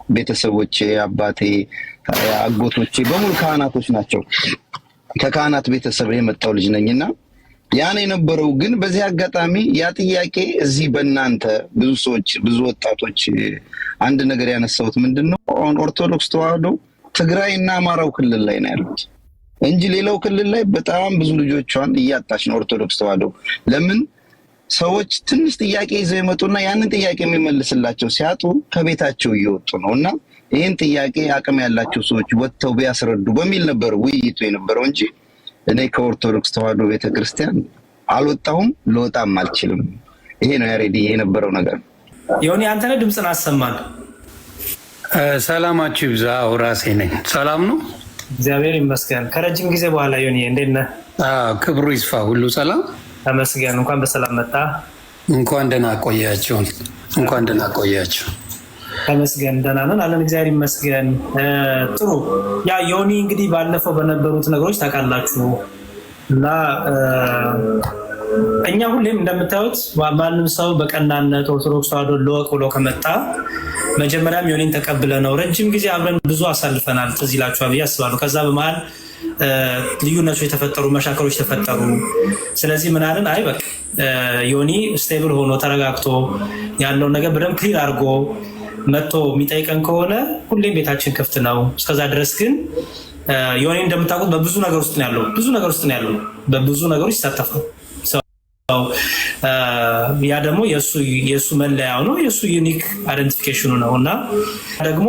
ቤተሰቦቼ፣ አባቴ፣ አጎቶቼ በሙሉ ካህናቶች ናቸው። ከካህናት ቤተሰብ የመጣው ልጅ ነኝና ያን የነበረው ግን በዚህ አጋጣሚ ያ ጥያቄ እዚህ በእናንተ ብዙ ሰዎች፣ ብዙ ወጣቶች አንድ ነገር ያነሳሁት ምንድን ነው፣ አሁን ኦርቶዶክስ ተዋህዶ ትግራይ እና አማራው ክልል ላይ ነው ያሉት እንጂ ሌላው ክልል ላይ በጣም ብዙ ልጆቿን እያጣች ነው ኦርቶዶክስ ተዋህዶ። ለምን? ሰዎች ትንሽ ጥያቄ ይዘው ይመጡና ያንን ጥያቄ የሚመልስላቸው ሲያጡ ከቤታቸው እየወጡ ነው። እና ይህን ጥያቄ አቅም ያላቸው ሰዎች ወጥተው ቢያስረዱ በሚል ነበር ውይይቱ የነበረው እንጂ እኔ ከኦርቶዶክስ ተዋህዶ ቤተክርስቲያን አልወጣሁም፣ ልወጣም አልችልም። ይሄ ነው ያሬድ የነበረው ነገር። ዮኒ፣ አንተነህ ድምፅን አሰማን። ሰላማችሁ ይብዛ። ራሴ ነኝ። ሰላም ነው። እግዚአብሔር ይመስገን። ከረጅም ጊዜ በኋላ ዮኒ፣ እንዴት ነህ? ክብሩ ይስፋ። ሁሉ ሰላም። ተመስገን። እንኳን በሰላም መጣ። እንኳን ደህና ቆያችሁ። እንኳን ደህና ቆያችሁ። ተመስገን፣ ደህና ነን አለን። እግዚአብሔር ይመስገን። ጥሩ። ያ ዮኒ እንግዲህ ባለፈው በነበሩት ነገሮች ታውቃላችሁ እና እኛ ሁሌም እንደምታዩት ማንም ሰው በቀናነት ኦርቶዶክስ ተዋህዶ ልወቅ ብሎ ከመጣ መጀመሪያም ዮኒን ተቀብለ ነው ረጅም ጊዜ አብረን ብዙ አሳልፈናል። ትዝ ይላችኋል ብዬ አስባለሁ። ከዛ በመሀል ልዩነቶች የተፈጠሩ፣ መሻከሮች ተፈጠሩ። ስለዚህ ምናልን፣ አይ በቃ ዮኒ stable ሆኖ ተረጋግቶ ያለውን ነገር በደንብ clear አድርጎ መጥቶ የሚጠይቀን ከሆነ ሁሌም ቤታችን ክፍት ነው። እስከዛ ድረስ ግን ዮኒ እንደምታውቁት በብዙ ነገር ውስጥ ነው ያለው። ብዙ ነገር ውስጥ ነው ያለው። በብዙ ነገሮች ይሳተፋል። ያ ደግሞ የእሱ መለያው ነው፣ የእሱ unique identification ኑ ነው። እና ደግሞ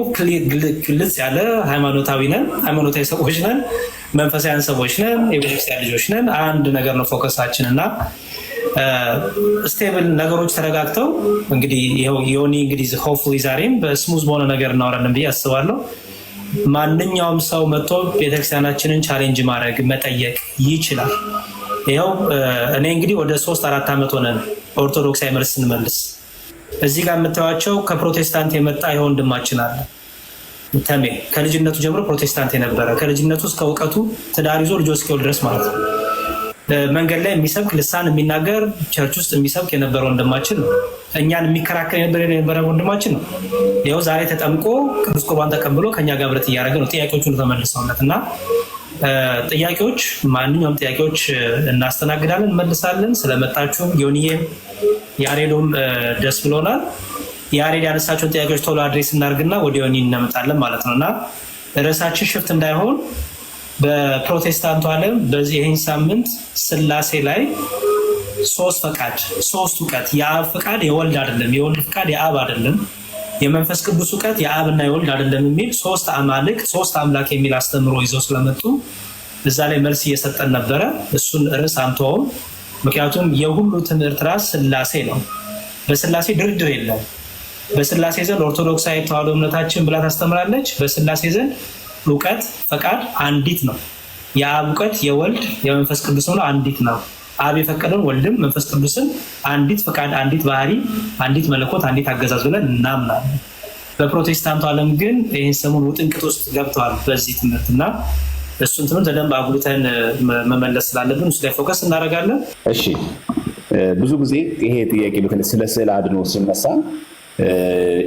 ግልጽ ያለ ሃይማኖታዊ ነን፣ ሃይማኖታዊ ሰዎች ነን፣ መንፈሳዊያን ሰዎች ነን፣ የቤተክርስቲያን ልጆች ነን። አንድ ነገር ነው focus ኣችን። እና stable ነገሮች ተረጋግተው እንግዲህ ዮኒ እንግዲህ hopefully ዛሬም በ smooth በሆነ ነገር እናወራለን ብዬ አስባለሁ። ማንኛውም ሰው መጥቶ ቤተክርስቲያናችንን challenge ማድረግ፣ መጠየቅ ይችላል። ይኸው እኔ እንግዲህ ወደ 3-4 ዓመት ሆነን ኦርቶዶክሳዊ መልስ ስንመልስ። እዚህ ጋር የምታዩቸው ከፕሮቴስታንት የመጣ ይኸው ወንድማችን አለ፣ ተሜ። ከልጅነቱ ጀምሮ ፕሮቴስታንት የነበረ፣ ከልጅነቱ እስከ እውቀቱ ትዳር ይዞ ልጆች እስኪወልድ ድረስ ማለት ነው። መንገድ ላይ የሚሰብክ፣ ልሳን የሚናገር፣ church ውስጥ የሚሰብክ የነበረ ወንድማችን ነው። እኛን የሚከራከር የነበረ ወንድማችን ነው። ይኸው ዛሬ ተጠምቆ ቅዱስ ቁርባን ተቀብሎ ከኛ ጋር ህብረት እያደረገ ነው። ጥያቄዎቹን ተመልሰውለት እና ጥያቄዎች፣ ማንኛውም ጥያቄዎች እናስተናግዳለን፣ እንመልሳለን። ስለመጣችሁ ዮኒዬም ያሬዶም ደስ ብሎናል። ያሬድ ያነሳቸውን ጥያቄዎች ቶሎ address እናድርግና ወደ ዮኒ እንመጣለን ማለት ነው። እና ርዕሳችን shift እንዳይሆን በፕሮቴስታንቱ ዓለም በዚህ ይህን ሳምንት ስላሴ ላይ ሶስት ፈቃድ፣ ሶስት እውቀት፣ የአብ ፈቃድ የወልድ አይደለም፣ የወልድ ፈቃድ የአብ አይደለም፣ የመንፈስ ቅዱስ እውቀት የአብና የወልድ አይደለም የሚል ሶስት አማልክት፣ ሶስት አምላክ የሚል አስተምሮ ይዘው ስለመጡ እዛ ላይ መልስ እየሰጠን ነበረ። እሱን ርዕስ አንተውም። ምክንያቱም የሁሉ ትምህርት ራስ ስላሴ ነው። በስላሴ ድርድር የለም። በስላሴ ዘንድ ኦርቶዶክሳዊ ተዋሕዶ እምነታችን ብላ ታስተምራለች። በስላሴ ዘንድ እውቀት፣ ፈቃድ አንዲት ነው። የአብ እውቀት የወልድ የመንፈስ ቅዱስ ሆኖ አንዲት ነው። አብ የፈቀደውን ወልድም መንፈስ ቅዱስን አንዲት ፈቃድ፣ አንዲት ባህሪ፣ አንዲት መለኮት፣ አንዲት አገዛዝ ብለን እናምናለን። በፕሮቴስታንቱ ዓለም ግን ይህን ሰሞን ውጥንቅጥ ውስጥ ገብተዋል በዚህ ትምህርት። እና እሱን ትምህርት በደንብ አጉልተን መመለስ ስላለብን እሱ ላይ focus እናደርጋለን። እሺ፣ ብዙ ጊዜ ይሄ ጥያቄ በተለይ ስለ ስዕል አድኖ ሲነሳ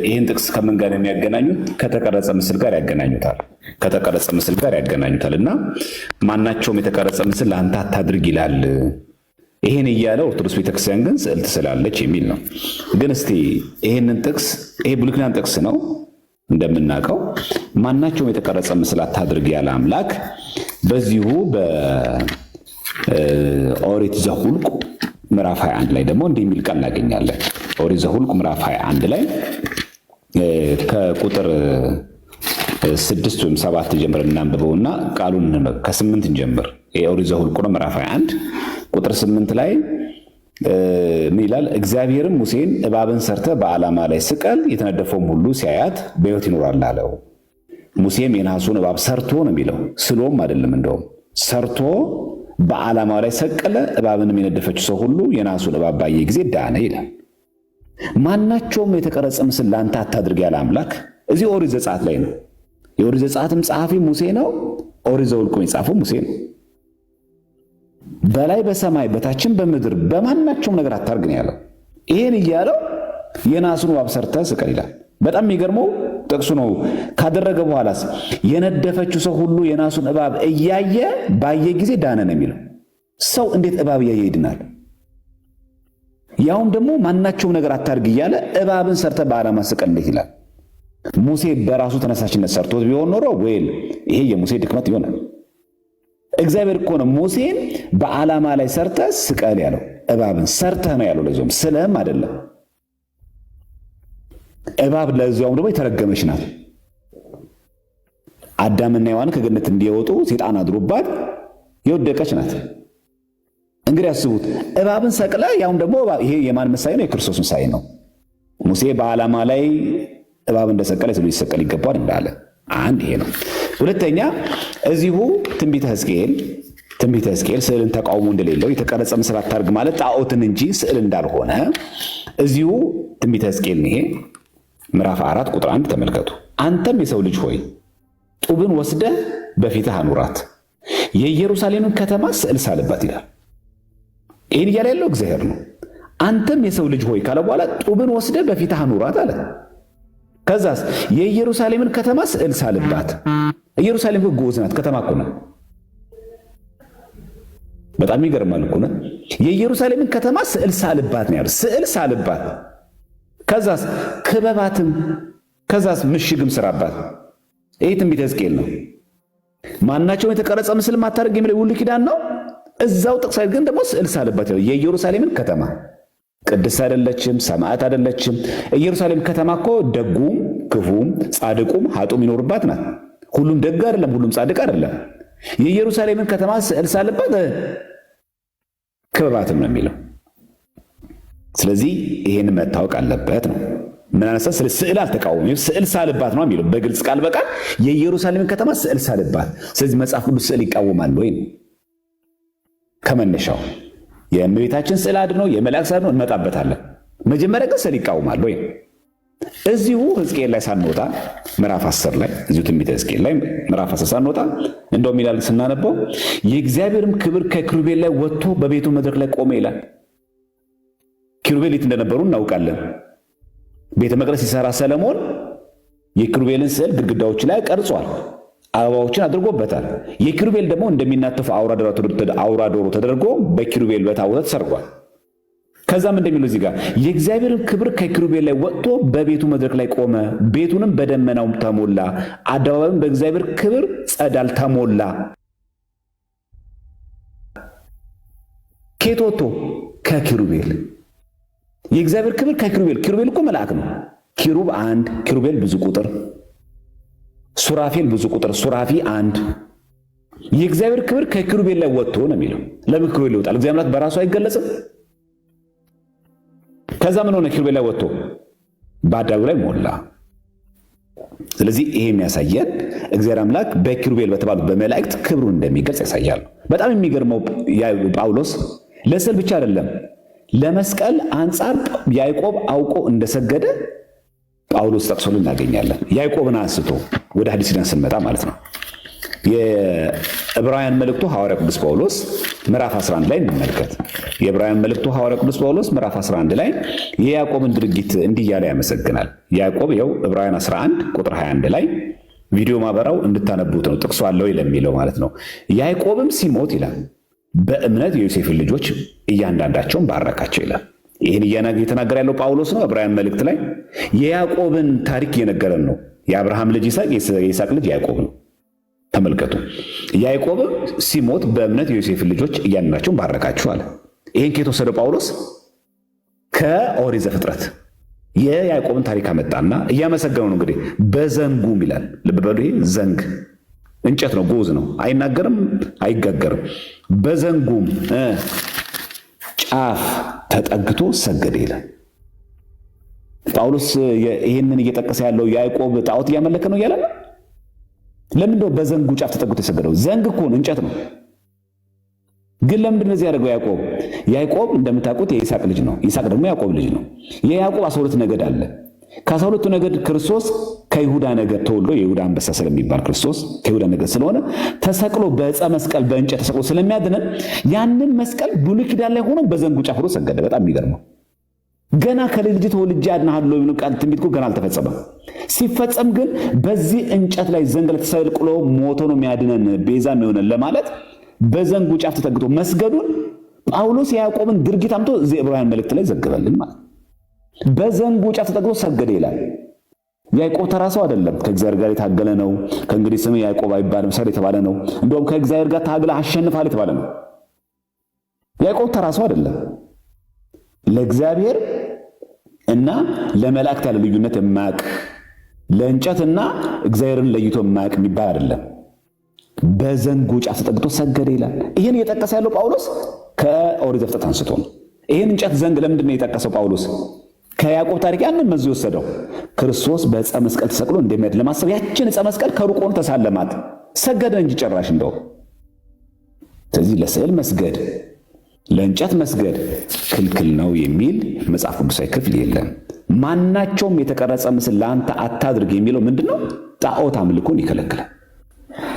ይህን ጥቅስ ከምን ጋር የሚያገናኙት? ከተቀረጸ ምስል ጋር ያገናኙታል። ከተቀረጸ ምስል ጋር ያገናኙታል እና ማናቸውም የተቀረጸ ምስል ለአንተ አታድርግ ይላል። ይሄን እያለ ኦርቶዶክስ ቤተክርስቲያን ግን ስዕል ትስላለች የሚል ነው። ግን እስቲ ይሄንን ጥቅስ፣ ይሄ ብሉይ ኪዳን ጥቅስ ነው እንደምናውቀው፣ ማናቸውም የተቀረጸ ምስል አታድርግ ያለ አምላክ በዚሁ በኦሪት ዘሁልቁ ምዕራፍ 21 ላይ ደግሞ እንዲህ የሚል ቃል እናገኛለን። ኦሪት ዘሁልቁ ምዕራፍ 21 ላይ ከቁጥር 6 ወይም 7 ጀምረን እናንብበውና ቃሉን ከ8 እንጀምር። የኦሪት ዘሁልቁ ነው፣ ምዕራፍ 21 ቁጥር 8 ላይ ምን ይላል? እግዚአብሔርም ሙሴን እባብን ሰርተህ በዓላማ ላይ ስቀል፣ የተነደፈውም ሁሉ ሲያያት በሕይወት ይኖራል አለው። ሙሴም የነሐሱን እባብ ሰርቶ ነው የሚለው፣ ስሎም አይደለም፣ እንደውም ሰርቶ በዓላማው ላይ ሰቀለ። እባብንም የነደፈችው ሰው ሁሉ የነሐሱን እባብ ባየ ጊዜ ዳነ ይላል። ማናቸውም የተቀረጸ ምስል ለአንተ አታድርግ ያለ አምላክ እዚህ ኦሪት ዘጸአት ላይ ነው። የኦሪት ዘጸአትም ጸሐፊ ሙሴ ነው። ኦሪት ዘኍልቍም የጻፈው ሙሴ ነው። በላይ በሰማይ በታችም በምድር በማናቸውም ነገር አታርግ ነው ያለው። ይሄን እያለው የናሱን እባብ ሰርተህ ስቀል ይላል። በጣም የሚገርመው ጥቅሱ ነው። ካደረገ በኋላስ የነደፈችው ሰው ሁሉ የናሱን እባብ እያየ ባየ ጊዜ ዳነ ነው የሚለው። ሰው እንዴት እባብ እያየ ይድናል? ያውም ደግሞ ማናቸውም ነገር አታርግ እያለ እባብን ሰርተ በዓላማ ስቀል እንዴት ይላል? ሙሴ በራሱ ተነሳሽነት ሰርቶት ቢሆን ኖሮ ወይል ይሄ የሙሴ ድክመት ይሆናል። እግዚአብሔር እኮ ነው ሙሴን በዓላማ ላይ ሰርተ ስቀል ያለው። እባብን ሰርተህ ነው ያለው። ለዚያውም ስለህም አይደለም። እባብ ለዚያውም ደግሞ የተረገመች ናት። አዳምና ሔዋን ከገነት እንዲወጡ ሴጣን አድሮባት የወደቀች ናት። እንግዲህ አስቡት፣ እባብን ሰቅለ ያውም ደግሞ ይሄ የማን ምሳሌ ነው? የክርስቶስ ምሳሌ ነው። ሙሴ በዓላማ ላይ እባብ እንደሰቀለ ስሉ ሊሰቀል ይገባል እንዳለ አንድ ይሄ ነው። ሁለተኛ እዚሁ ትንቢተ ሕዝቅኤል ትንቢተ ሕዝቅኤል ስዕልን ተቃውሞ እንደሌለው የተቀረጸ ምስል አታርግ ማለት ጣዖትን እንጂ ስዕል እንዳልሆነ እዚሁ ትንቢተ ሕዝቅኤል ይሄ ምዕራፍ 4 ቁጥር 1 ተመልከቱ። አንተም የሰው ልጅ ሆይ ጡብን ወስደህ በፊትህ አኑራት፣ የኢየሩሳሌምን ከተማ ስዕል ሳልባት ይላል። ይህን እያለ ያለው እግዚአብሔር ነው። አንተም የሰው ልጅ ሆይ ካለ በኋላ ጡብን ወስደህ በፊትህ አኑራት አለ። ከዛስ የኢየሩሳሌምን ከተማ ስዕል ሳልባት። ኢየሩሳሌም እኮ ግዑዝ ናት፣ ከተማ እኮ ናት። በጣም ይገርማል እኮ ነው። የኢየሩሳሌምን ከተማ ስዕል ሳልባት ነው ያለው። ስዕል ሳልባት። ከዛስ ክበባትም፣ ከዛስ ምሽግም ስራባት። ይህ ትንቢተ ሕዝቅኤል ነው። ማናቸውም የተቀረጸ ምስል ማታደርግ የሚለው ብሉይ ኪዳን ነው። እዛው ጥቅስ ግን ደግሞ ስዕል ሳልባት የኢየሩሳሌምን ከተማ ቅድስት አይደለችም፣ ሰማዕት አይደለችም። ኢየሩሳሌም ከተማ እኮ ደጉም ክፉም ጻድቁም ኃጡም ይኖርባት ናት። ሁሉም ደግ አይደለም፣ ሁሉም ጻድቅ አይደለም። የኢየሩሳሌምን ከተማ ስዕል ሳልባት ክበባትም ነው የሚለው። ስለዚህ ይሄን መታወቅ አለበት ነው። ምን አነሳ? ስለ ስዕል አልተቃወመም። ስዕል ሳልባት ነው የሚለው በግልጽ ቃል በቃል የኢየሩሳሌምን ከተማ ስዕል ሳልባት። ስለዚህ መጽሐፍ ቅዱስ ስዕል ይቃወማል ወይ ነው ከመነሻው የእመቤታችን ስዕል አድኖ የመላእክት ስዕል አድኖ እንመጣበታለን። መጀመሪያ ግን ስዕል ይቃወማል ወይ? እዚሁ ሕዝቅኤል ላይ ሳንወጣ ምዕራፍ 10 ላይ፣ እዚሁ ትንቢተ ሕዝቅኤል ላይ ምዕራፍ 10 ሳንወጣ እንደውም ይላል ስናነበው፣ የእግዚአብሔርም ክብር ከኪሩቤል ላይ ወጥቶ በቤቱ መድረክ ላይ ቆመ ይላል። ኪሩቤል የት እንደነበሩ እናውቃለን። ቤተ መቅደስ ሲሰራ ሰለሞን የኪሩቤልን ስዕል ግድግዳዎች ላይ ቀርጿል። አበባዎችን አድርጎበታል። የኪሩቤል ደግሞ እንደሚናተፉ አውራ ዶሮ ተደርጎ በኪሩቤል በታቦተ ተሰርጓል። ከዛም እንደሚለው እዚህ ጋር የእግዚአብሔርን ክብር ከኪሩቤል ላይ ወጥቶ በቤቱ መድረክ ላይ ቆመ፣ ቤቱንም በደመናው ተሞላ፣ አደባባዩም በእግዚአብሔር ክብር ጸዳል ተሞላ። ከየት ወጥቶ? ከኪሩቤል። የእግዚአብሔር ክብር ከኪሩቤል። ኪሩቤል እኮ መልአክ ነው። ኪሩብ አንድ፣ ኪሩቤል ብዙ ቁጥር፣ ሱራፌል ብዙ ቁጥር፣ ሱራፊ አንድ። የእግዚአብሔር ክብር ከኪሩቤል ላይ ወጥቶ ነው የሚለው። ለምን ኪሩቤል ይወጣል? እግዚአብሔር አምላክ በራሱ አይገለጽም? ከዛ ምን ሆነ? ኪሩቤል ላይ ወጥቶ በአደባባዩ ላይ ሞላ። ስለዚህ ይሄ የሚያሳየን እግዚአብሔር አምላክ በኪሩቤል በተባሉት በመላእክት ክብሩን እንደሚገልጽ ያሳያል። በጣም የሚገርመው ጳውሎስ ለስዕል ብቻ አይደለም፣ ለመስቀል አንጻር ያዕቆብ አውቆ እንደሰገደ ጳውሎስ ጠቅሶልን እናገኛለን። ያዕቆብን አንስቶ ወደ ሐዲስ ኪዳን ስንመጣ ማለት ነው። የዕብራውያን መልእክቱ ሐዋርያ ቅዱስ ጳውሎስ ምዕራፍ 11 ላይ እንመልከት። የዕብራውያን መልእክቱ ሐዋርያ ቅዱስ ጳውሎስ ምዕራፍ 11 ላይ የያዕቆብን ድርጊት እንዲህ እያለ ያመሰግናል። ያዕቆብ ይኸው ዕብራውያን 11 ቁጥር 21 ላይ፣ ቪዲዮ ማበራው እንድታነቡት ነው፣ ጥቅሱ አለው ለሚለው ማለት ነው። ያዕቆብም ሲሞት ይላል በእምነት የዮሴፍን ልጆች እያንዳንዳቸውን ባረካቸው ይላል። ይህን እየተናገረ ያለው ጳውሎስ ነው። ዕብራውያን መልእክት ላይ የያዕቆብን ታሪክ እየነገረን ነው። የአብርሃም ልጅ ይስሐቅ፣ የይስሐቅ ልጅ ያዕቆብ ነው። ተመልከቱ። ያዕቆብ ሲሞት በእምነት የዮሴፍን ልጆች እያንዳንዳቸውን ባረካቸው አለ። ይህን ከየት ወሰደው ጳውሎስ? ከኦሪት ዘፍጥረት የያዕቆብን ታሪክ አመጣና እያመሰገነው ነው። እንግዲህ በዘንጉም ይላል። ልብ በሉ፣ ይሄ ዘንግ እንጨት ነው፣ ግዑዝ ነው፣ አይናገርም፣ አይጋገርም። በዘንጉም ጫፍ ተጠግቶ ሰገደ ይላል። ጳውሎስ ይህንን እየጠቀሰ ያለው ያዕቆብ ጣዖት እያመለከ ነው እያለ ነው። ለምንድነው በዘንጉ ጫፍ ተጠግቶ የሰገደው? ዘንግ እኮ ነው፣ እንጨት ነው። ግን ለምንድን ነው እዚህ ያደረገው ያዕቆብ? ያዕቆብ እንደምታውቁት የይስሐቅ ልጅ ነው። ይስሐቅ ደግሞ ያዕቆብ ልጅ ነው። የያዕቆብ 12 ነገድ አለ። ከ12ቱ ነገድ ክርስቶስ ከይሁዳ ነገድ ተወልዶ፣ የይሁዳ አንበሳ ስለሚባል ክርስቶስ ከይሁዳ ነገድ ስለሆነ ተሰቅሎ በዕፀ መስቀል በእንጨት ተሰቅሎ ስለሚያድነን ያንን መስቀል ብሉይ ኪዳን ላይ ሆኖ በዘንጉ ጫፍ ሆኖ ሰገደ። በጣም የሚገርመው ገና ከልጅ ልጅ ተወልጄ አድንሃለሁ የሚለው ቃል ትንቢት እኮ ገና አልተፈጸመም። ሲፈጸም ግን በዚህ እንጨት ላይ ዘንግ ላይ ተሰቅሎ ሞቶ ነው የሚያድነን ቤዛ የሚሆነን ለማለት በዘንጉ ጫፍ ተጠግቶ መስገዱን ጳውሎስ የያዕቆብን ድርጊት አምጥቶ እዚህ ዕብራውያን መልእክት ላይ ዘገበልን ማለት ነው። በዘንጉ ጫፍ ተጠግቶ ሰገደ ይላል። ያዕቆብ ተራ ሰው አይደለም። ከእግዚአብሔር ጋር የታገለ ነው። ከእንግዲህ ስምህ ያዕቆብ አይባልም እስራኤል የተባለ ነው። እንደውም ከእግዚአብሔር ጋር ታግለህ አሸንፈሃል የተባለ ነው። ያዕቆብ ተራ ሰው አይደለም። ለእግዚአብሔር እና ለመላእክት ያለ ልዩነት የማያውቅ፣ ለእንጨትና እግዚአብሔርን ለይቶ የማያውቅ የሚባል አይደለም። በዘንጉ ጫፍ ተጠግቶ ሰገደ ይላል። ይህን እየጠቀሰ ያለው ጳውሎስ ከኦሪት ዘፍጥረት አንስቶ ነው። ይህን እንጨት ዘንግ ለምንድን ነው የጠቀሰው ጳውሎስ? ከያዕቆብ ታሪክ ያንን መዞ የወሰደው ክርስቶስ በዕፀ መስቀል ተሰቅሎ እንደሚያድን ለማሰብ ያችን ዕፀ መስቀል ከሩቅ ሆኖ ተሳለማት፣ ሰገደ እንጂ ጭራሽ እንደው። ስለዚህ ለስዕል መስገድ፣ ለእንጨት መስገድ ክልክል ነው የሚል መጽሐፍ ቅዱሳዊ ክፍል የለም። ማናቸውም የተቀረጸ ምስል ለአንተ አታድርግ የሚለው ምንድን ነው? ጣዖት አምልኮን ይከለክላል።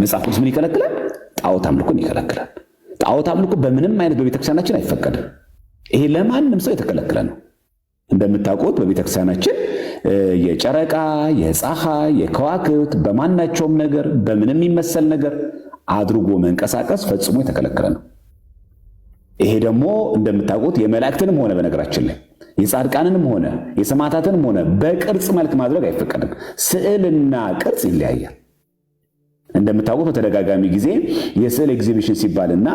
መጽሐፍ ቅዱስ ምን ይከለክላል? ጣዖት አምልኮን ይከለክላል። ጣዖት አምልኮ በምንም አይነት በቤተክርስቲያናችን አይፈቀድም። ይሄ ለማንም ሰው የተከለከለ ነው። እንደምታውቁት በቤተክርስቲያናችን የጨረቃ፣ የፀሐይ፣ የከዋክብት በማናቸውም ነገር በምንም የሚመሰል ነገር አድርጎ መንቀሳቀስ ፈጽሞ የተከለከለ ነው። ይሄ ደግሞ እንደምታውቁት የመላእክትንም ሆነ በነገራችን ላይ የጻድቃንንም ሆነ የሰማዕታትንም ሆነ በቅርጽ መልክ ማድረግ አይፈቀድም። ስዕልና ቅርጽ ይለያያል። እንደምታውቁት በተደጋጋሚ ጊዜ የስዕል ኤግዚቢሽን ሲባልና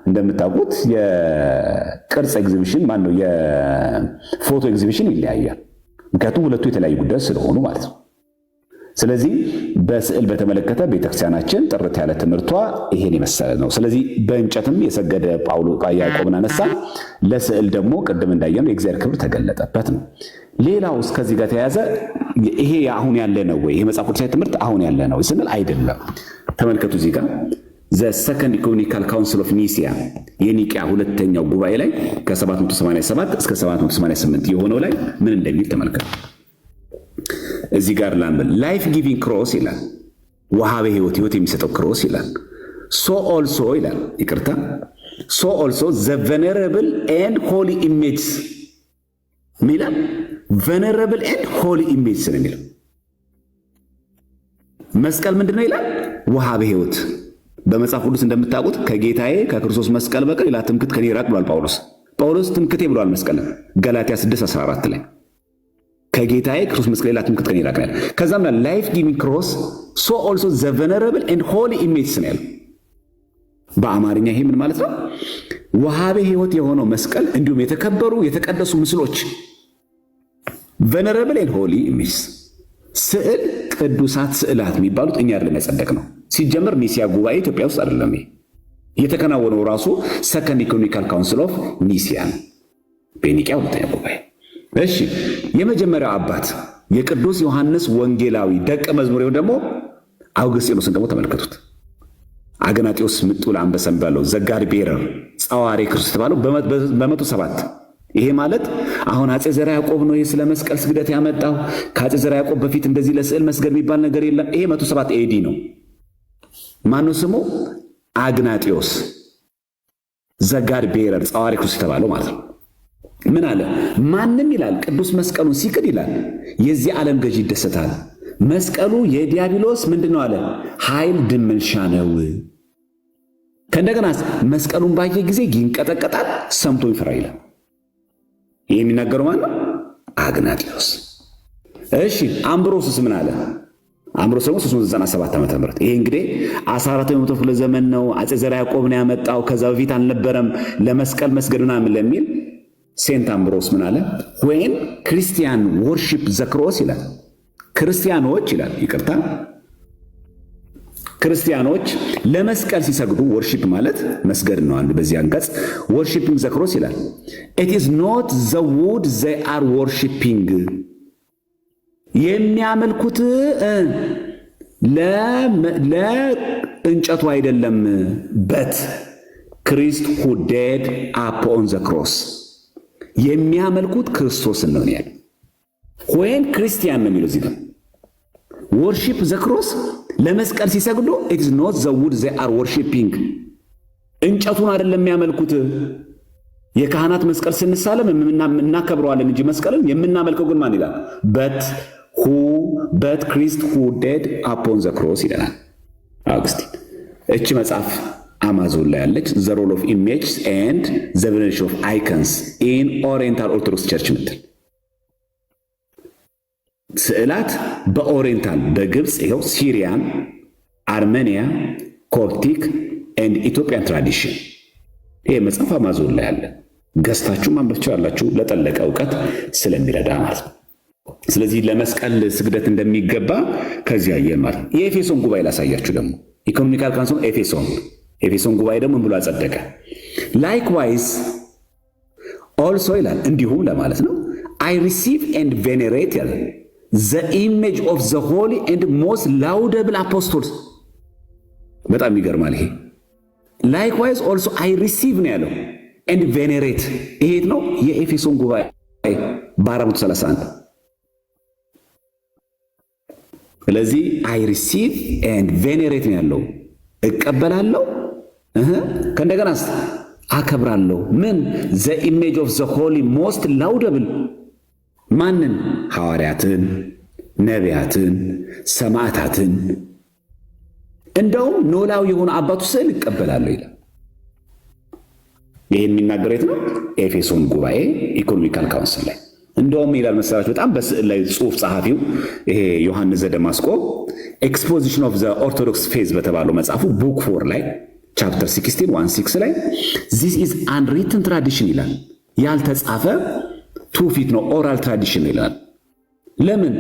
እንደምታውቁት የቅርጽ ኤግዚቢሽን ማን ነው የፎቶ ኤግዚቢሽን ይለያያል። ምክንያቱም ሁለቱ የተለያዩ ጉዳዮች ስለሆኑ ማለት ነው። ስለዚህ በስዕል በተመለከተ ቤተክርስቲያናችን ጥርት ያለ ትምህርቷ ይሄን የመሰለ ነው። ስለዚህ በእንጨትም የሰገደ ጳውሎስ ያዕቆብን አነሳ። ለስዕል ደግሞ ቅድም እንዳየነው የእግዚአብሔር ክብር ተገለጠበት ነው። ሌላው እስከዚህ ጋር ተያያዘ ይሄ አሁን ያለ ነው ወይ? ይሄ መጽሐፍ ቅዱሳዊ ትምህርት አሁን ያለ ነው ስንል አይደለም። ተመልከቱ፣ እዚህ ጋር the Second Ecumenical Council of Nicaea፣ የኒቂያ ሁለተኛው ጉባኤ ላይ ከ787 እስከ 788 የሆነው ላይ ምን እንደሚል ተመልከቱ። እዚህ ጋር ላንብብ። Life giving cross ይላል። ወሃቤ ህይወት፣ ህይወት የሚሰጠው cross ይላል። So also ይላል፣ ይቅርታ፣ so also the venerable and holy images ምን ይላል? Venerable and holy images ነው የሚለው። መስቀል ምንድን ነው ይላል? ወሃቤ ህይወት። በመጽሐፍ ቅዱስ እንደምታውቁት ከጌታዬ ከክርስቶስ መስቀል በቀር ሌላ ትምክህት ከኔ ይራቅ ብሏል ጳውሎስ። ጳውሎስ ትምክህቴ ብሏል መስቀልን ገላትያ 6:14 ላይ። ከጌታዬ ክርስቶስ መስቀል ሌላ ትምክህት ከኔ ይራቅ ያለ። ከዛም life giving cross, so also the venerable and holy images ነው ያለው። በአማርኛ ይሄ ምን ማለት ነው? ወሃቤ ህይወት የሆነው መስቀል እንዲሁም የተከበሩ የተቀደሱ ምስሎች፣ venerable and holy images፣ ስዕል፣ ቅዱሳት ስዕላት የሚባሉት እኛ አይደለም ያጸደቅነው። ሲጀመር ኒሲያ ጉባኤ ኢትዮጵያ ውስጥ አይደለም ይሄ የተከናወነው፣ ራሱ Second Ecumenical Council of Nicaea ነው፣ በኒቂያ ሁለተኛ ጉባኤ። እሺ፣ የመጀመሪያው አባት የቅዱስ ዮሐንስ ወንጌላዊ ደቀ መዝሙር ደግሞ አውግስጢኖስን ደግሞ ተመልከቱት። አግናጢዮስ ምጥው ለአንበሳ የሚባለው the God bearer፣ ጸዋሬ ክርስቶስ የተባለው በ107። ይሄ ማለት አሁን አፄ ዘርዓ ያዕቆብ ነው ስለ መስቀል ስግደት ያመጣው። ከአፄ ዘርዓ ያዕቆብ በፊት እንደዚህ ለስዕል መስገድ የሚባል ነገር የለም። ይሄ 107 AD ነው። ማነው ስሙ? አግናጢዮስ the God bearer፣ ጸዋሬ ክርስቶስ የተባለው ማለት ነው። ምን አለ? ማንም ይላል ቅዱስ መስቀሉን ሲክድ ይላል የዚህ ዓለም ገዢ ይደሰታል። መስቀሉ የዲያብሎስ ምንድን ነው አለ? ኃይል ድል መንሻ ነው። ከእንደገና መስቀሉን ባየ ጊዜ ይንቀጠቀጣል፣ ሰምቶ ይፈራ ይላል። ይህ የሚናገረው ማን ነው? አግናጢዮስ። እሺ፣ አምብሮስስ ምን አለ? አምብሮስ ደግሞ 397 ዓመተ ምህረት። ይሄ እንግዲህ 14ኛው መቶ ክፍለ ዘመን ነው። አፄ ዘርዓ ያዕቆብ ነው ያመጣው። ከዛ በፊት አልነበረም ለመስቀል መስገድ ምናምን ለሚል Saint አምብሮስ ምን አለ? When Christian worship the cross ይላል። ክርስቲያኖች ይላል፣ ይቅርታ፣ ክርስቲያኖች ለመስቀል ሲሰግዱ፣ worship ማለት መስገድ ነው። አንዱ በዚህ አንቀጽ worshipping the cross ይላል። It is not the wood they are worshipping፣ የሚያመልኩት ለእንጨቱ አይደለም፣ but Christ who died upon the cross፣ የሚያመልኩት ክርስቶስን ነው ያለ። When Christian ነው የሚለው እዚህ ጋር worship the cross፣ ለመስቀል ሲሰግዱ it is not the wood they are worshipping፣ እንጨቱን አይደለም የሚያመልኩት። የካህናት መስቀል ስንሳለም እናከብረዋለን እንጂ መስቀልን የምናመልከው ግን ማን ይላል? But Christ who died upon the cross ይለናል አውግስቲን። እቺ መጽሐፍ አማዞን ላይ ያለች፣ The Role of Images and the Veneration of Icons in Oriental Orthodox Church ምትል፣ ስዕላት በ Oriental በግብፅ ይኸው Syrian፣ Armenia፣ Coptic and Ethiopian tradition። ይሄ መጽሐፍ አማዞን ላይ አለ። ገዝታችሁ ማንበብ ትችላላችሁ፣ ለጠለቀ እውቀት ስለሚረዳ ማለት ነው። ስለዚህ ለመስቀል ስግደት እንደሚገባ ከዚህ አየን ማለት ነው። የኤፌሶን ጉባኤ ላሳያችሁ ደግሞ፣ Ecumenical Council ኤፌሶን። ኤፌሶን ጉባኤ ደግሞ ምን ብሎ አጸደቀ? Likewise also ይላል፣ እንዲሁም ለማለት ነው። I receive and venerate ያለ the image of the holy and most laudable apostles። በጣም ይገርማል ይሄ። Likewise also I receive ነው ያለው and venerate። ይሄ የት ነው? የኤፌሶን ጉባኤ በ431። ስለዚህ I receive and venerate ነው ያለው። እቀበላለሁ፣ ከእንደገናስ አከብራለሁ። ምን? The image of the holy most laudable። ማንን? ሐዋርያትን፣ ነቢያትን፣ ሰማዕታትን፣ እንደውም ኖላዊ የሆኑ አባቱ ስዕል እቀበላለሁ ይላል። ይህ የሚናገረው የት ነው? ኤፌሶን ጉባኤ Ecumenical Council ላይ። እንደውም ይላል መሰላችሁ፣ በጣም በስዕል ላይ ጽሑፍ ጸሐፊው ይሄ ዮሐንስ ዘደማስቆ Exposition of the Orthodox Faith በተባለው መጽሐፉ book 4 ላይ chapter 16 1 6 ላይ "This is unwritten tradition" ይላል። ያልተጻፈ ትውፊት ነው፣ oral tradition ይላል። ለምን?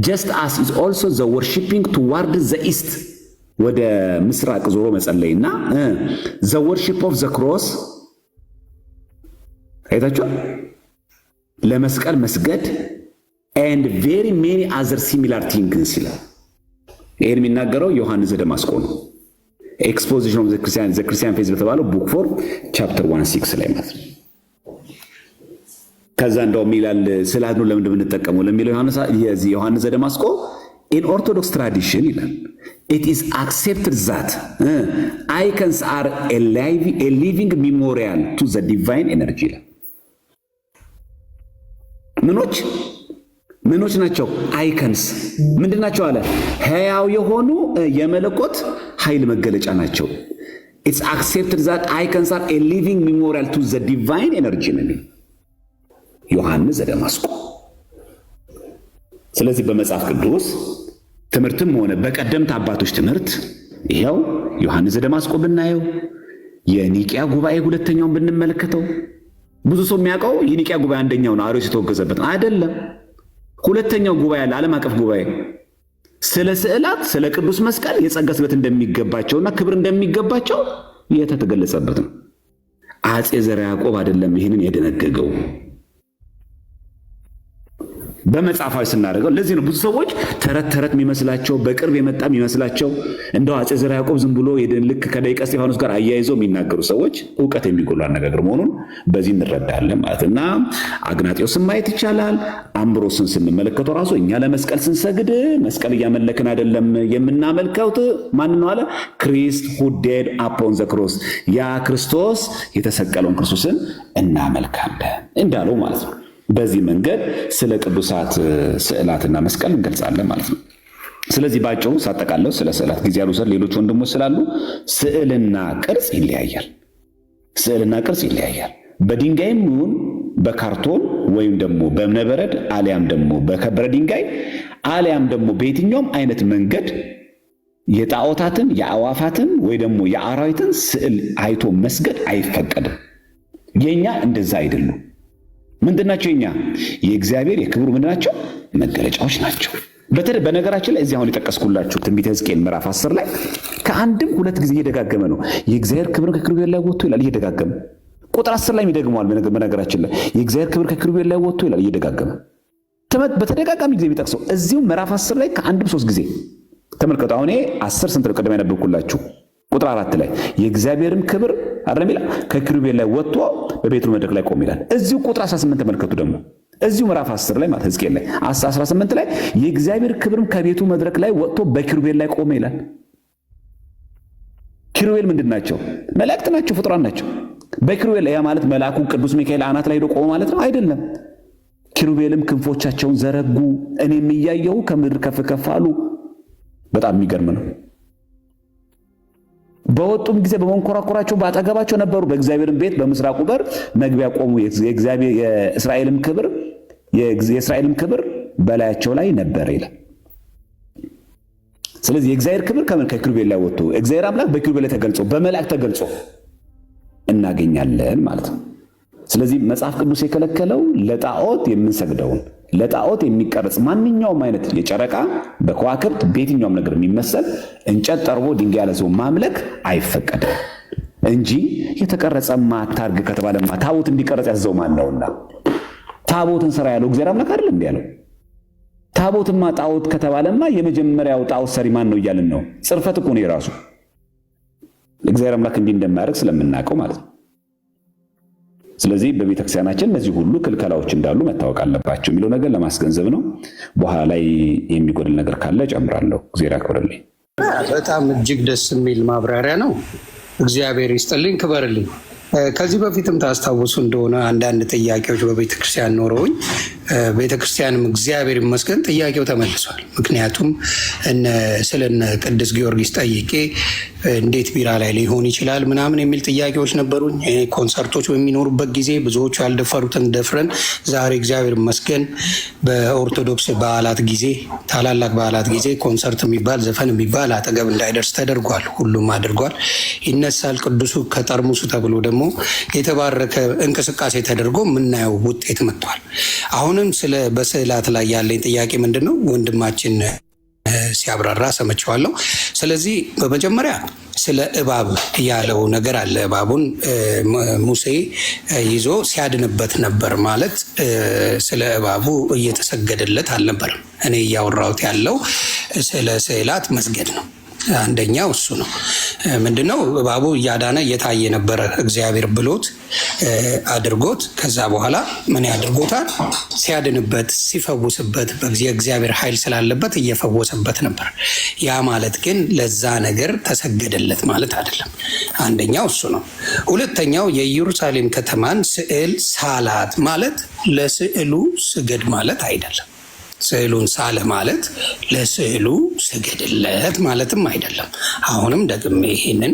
Just as is also the worshipping toward the east፣ ወደ ምስራቅ ዞሮ መጸለይና the worship of the cross፣ አይታችኋል። ለመስቀል መስገድ and very many other similar things ይላል። ይህን የሚናገረው ዮሐንስ ዘደማስቆ ነው። Exposition of the Christian Faith በተባለው book 4 chapter 1 6 ላይ ማለት ነው። ከዛ እንደውም ይላል፣ ስዕለ አድኅኖ ለምንድን የምንጠቀመው ለሚለው ዮሐንስ ዘደማስቆ "In Orthodox tradition" ይላል፣ "it is accepted that icons are a living memorial to the divine energy" ይላል። ምኖች ምኖች ናቸው? Icons ምንድን ናቸው አለ? ሕያው የሆኑ የመለኮት ኃይል መገለጫ ናቸው። It's accepted that icons are a living memorial to the divine energy ነው ዮሐንስ ዘደማስቆ። ስለዚህ በመጽሐፍ ቅዱስ ትምህርትም ሆነ በቀደምት አባቶች ትምህርት ይኸው ዮሐንስ ዘደማስቆ ብናየው፣ የኒቂያ ጉባኤ ሁለተኛውን ብንመለከተው፣ ብዙ ሰው የሚያውቀው የኒቂያ ጉባኤ አንደኛው ነው፣ አርዮስ የተወገዘበት ነው። አይደለም። ሁለተኛው ጉባኤ አለ፣ ዓለም አቀፍ ጉባኤ፣ ስለ ስዕላት፣ ስለ ቅዱስ መስቀል የጸጋ ስግደት እንደሚገባቸውና ክብር እንደሚገባቸው የተገለጸበት ነው። አፄ ዘርዓ ያዕቆብ አይደለም ይህንን የደነገገው። በመጽሐፋዊ ስናደርገው ለዚህ ነው ብዙ ሰዎች ተረት ተረት የሚመስላቸው፣ በቅርብ የመጣ የሚመስላቸው፣ እንደው አፄ ዘርዓ ያዕቆብ ዝም ብሎ ልክ ከደቂቀ እስጢፋኖስ ጋር አያይዘው የሚናገሩ ሰዎች እውቀት የሚጎሉ አነጋገር መሆኑን በዚህ እንረዳለን ማለት። እና አግናጤዎስን ማየት ይቻላል። አምብሮስን ስንመለከተው ራሱ እኛ ለመስቀል ስንሰግድ መስቀል እያመለክን አይደለም፣ የምናመልከው ማን ነው አለ? Christ who died upon the cross፣ ያ ክርስቶስ የተሰቀለውን ክርስቶስን እናመልካለን እንዳለው ማለት ነው። በዚህ መንገድ ስለ ቅዱሳት ስዕላትና መስቀል እንገልጻለን ማለት ነው። ስለዚህ ባጭሩ ሳጠቃለው፣ ስለ ስዕላት ጊዜ ያልውሰድ፣ ሌሎች ወንድሞች ስላሉ፣ ስዕልና ቅርጽ ይለያያል። ስዕልና ቅርጽ ይለያያል። በድንጋይም ይሁን በካርቶን ወይም ደግሞ በእብነበረድ አሊያም ደግሞ በከበረ ድንጋይ አሊያም ደግሞ በየትኛውም አይነት መንገድ የጣዖታትን፣ የአዕዋፋትን ወይ ደግሞ የአራዊትን ስዕል አይቶ መስገድ አይፈቀድም። የኛ እንደዛ አይደሉም። ምንድናቸው? የኛ የእግዚአብሔር የክብሩ ምንድናቸው? መገለጫዎች ናቸው። በተለይ በነገራችን ላይ እዚህ አሁን የጠቀስኩላችሁ ትንቢተ ሕዝቅኤል ምዕራፍ 10 ላይ ከአንድም ሁለት ጊዜ እየደጋገመ ነው። የእግዚአብሔር ክብር ከኪሩቤል ላይ ወጥቶ ይላል እየደጋገመ። ቁጥር 10 ላይ ይደግመዋል። በነገራችን ላይ የእግዚአብሔር ክብር ከኪሩቤል ላይ ወጥቶ ይላል እየደጋገመ፣ በተደጋጋሚ ጊዜ የሚጠቅሰው እዚሁ ምዕራፍ 10 ላይ ከአንድም ሶስት ጊዜ ተመልከቱ። አሁን ይሄ 10 ስንት ነው? ቅድም ያነበብኩላችሁ ቁጥር 4 ላይ የእግዚአብሔርም ክብር አይደለም ይላል፣ ከኪሩቤል ላይ ወጥቶ በቤቱ መድረክ ላይ ቆም ይላል። እዚሁ ቁጥር 18 ተመልከቱ ደግሞ፣ እዚሁ ምዕራፍ 10 ላይ ማለት ሕዝቅኤል ላይ 18 ላይ የእግዚአብሔር ክብርም ከቤቱ መድረክ ላይ ወጥቶ በኪሩቤል ላይ ቆመ ይላል። ኪሩቤል ምንድን ናቸው? መላእክት ናቸው፣ ፍጡራን ናቸው። በኪሩቤል፣ ያ ማለት መልአኩ ቅዱስ ሚካኤል አናት ላይ ሄዶ ቆመ ማለት ነው? አይደለም። ኪሩቤልም ክንፎቻቸውን ዘረጉ፣ እኔም እያየሁ ከምድር ከፍ ከፍ አሉ። በጣም የሚገርም ነው። በወጡም ጊዜ በመንኮራኩራቸው በአጠገባቸው ነበሩ። በእግዚአብሔርም ቤት በምስራቁ በር መግቢያ ቆሙ። የእስራኤልም ክብር በላያቸው ላይ ነበረ ይላል። ስለዚህ የእግዚአብሔር ክብር ከምን ከኪሩቤል ላይ ወጥቶ እግዚአብሔር አምላክ በኪሩቤል ላይ ተገልጾ፣ በመላእክት ተገልጾ እናገኛለን ማለት ነው። ስለዚህ መጽሐፍ ቅዱስ የከለከለው ለጣዖት የምንሰግደውን፣ ለጣዖት የሚቀረጽ ማንኛውም አይነት የጨረቃ፣ በከዋክብት፣ በየትኛውም ነገር የሚመሰል፣ እንጨት ጠርቦ ድንጋይ ያለ ሰው ማምለክ አይፈቀድም እንጂ የተቀረጸማ አታርግ ከተባለማ ታቦት እንዲቀረጽ ያዘው ማን ነውና? ታቦትን ስራ ያለው እግዚአብሔር አምላክ አይደለም እንዴ ያለው? ታቦትማ ጣዖት ከተባለማ የመጀመሪያው ጣዖት ሰሪ ማን ነው እያልን ነው። ጽርፈት እኮ ነው የራሱ። እግዚአብሔር አምላክ እንዲህ እንደማያደርግ ስለምናውቀው ማለት ነው። ስለዚህ በቤተክርስቲያናችን እነዚህ ሁሉ ክልከላዎች እንዳሉ መታወቅ አለባቸው የሚለው ነገር ለማስገንዘብ ነው። በኋላ ላይ የሚጎድል ነገር ካለ እጨምራለሁ። እግዚአብሔር ያክብርልኝ። በጣም እጅግ ደስ የሚል ማብራሪያ ነው። እግዚአብሔር ይስጥልኝ፣ ክበርልኝ። ከዚህ በፊትም ታስታውሱ እንደሆነ አንዳንድ ጥያቄዎች በቤተክርስቲያን ኖረውኝ ቤተክርስቲያንም እግዚአብሔር ይመስገን ጥያቄው ተመልሷል። ምክንያቱም ስለነ ቅዱስ ጊዮርጊስ ጠይቄ እንዴት ቢራ ላይ ሊሆን ይችላል ምናምን የሚል ጥያቄዎች ነበሩኝ። ኮንሰርቶች በሚኖሩበት ጊዜ ብዙዎቹ ያልደፈሩትን ደፍረን ዛሬ እግዚአብሔር ይመስገን በኦርቶዶክስ በዓላት ጊዜ፣ ታላላቅ በዓላት ጊዜ ኮንሰርት የሚባል፣ ዘፈን የሚባል አጠገብ እንዳይደርስ ተደርጓል። ሁሉም አድርጓል። ይነሳል ቅዱሱ ከጠርሙሱ ተብሎ ደግሞ የተባረከ እንቅስቃሴ ተደርጎ የምናየው ውጤት መጥቷል። አሁንም ስለ በስዕላት ላይ ያለኝ ጥያቄ ምንድን ነው? ወንድማችን ሲያብራራ ሰምቼዋለሁ። ስለዚህ በመጀመሪያ ስለ እባብ ያለው ነገር አለ። እባቡን ሙሴ ይዞ ሲያድንበት ነበር ማለት ስለ እባቡ እየተሰገደለት አልነበረም። እኔ እያወራሁት ያለው ስለ ስዕላት መስገድ ነው። አንደኛው እሱ ነው። ምንድነው? እባቡ እያዳነ እየታየ ነበረ። እግዚአብሔር ብሎት አድርጎት ከዛ በኋላ ምን ያድርጎታል? ሲያድንበት፣ ሲፈውስበት የእግዚአብሔር ኃይል ስላለበት እየፈወሰበት ነበር። ያ ማለት ግን ለዛ ነገር ተሰገደለት ማለት አይደለም። አንደኛው እሱ ነው። ሁለተኛው የኢየሩሳሌም ከተማን ስዕል ሳላት ማለት ለስዕሉ ስገድ ማለት አይደለም። ስዕሉን ሳለ ማለት ለስዕሉ ስገድለት ማለትም አይደለም። አሁንም ደግሜ ይሄንን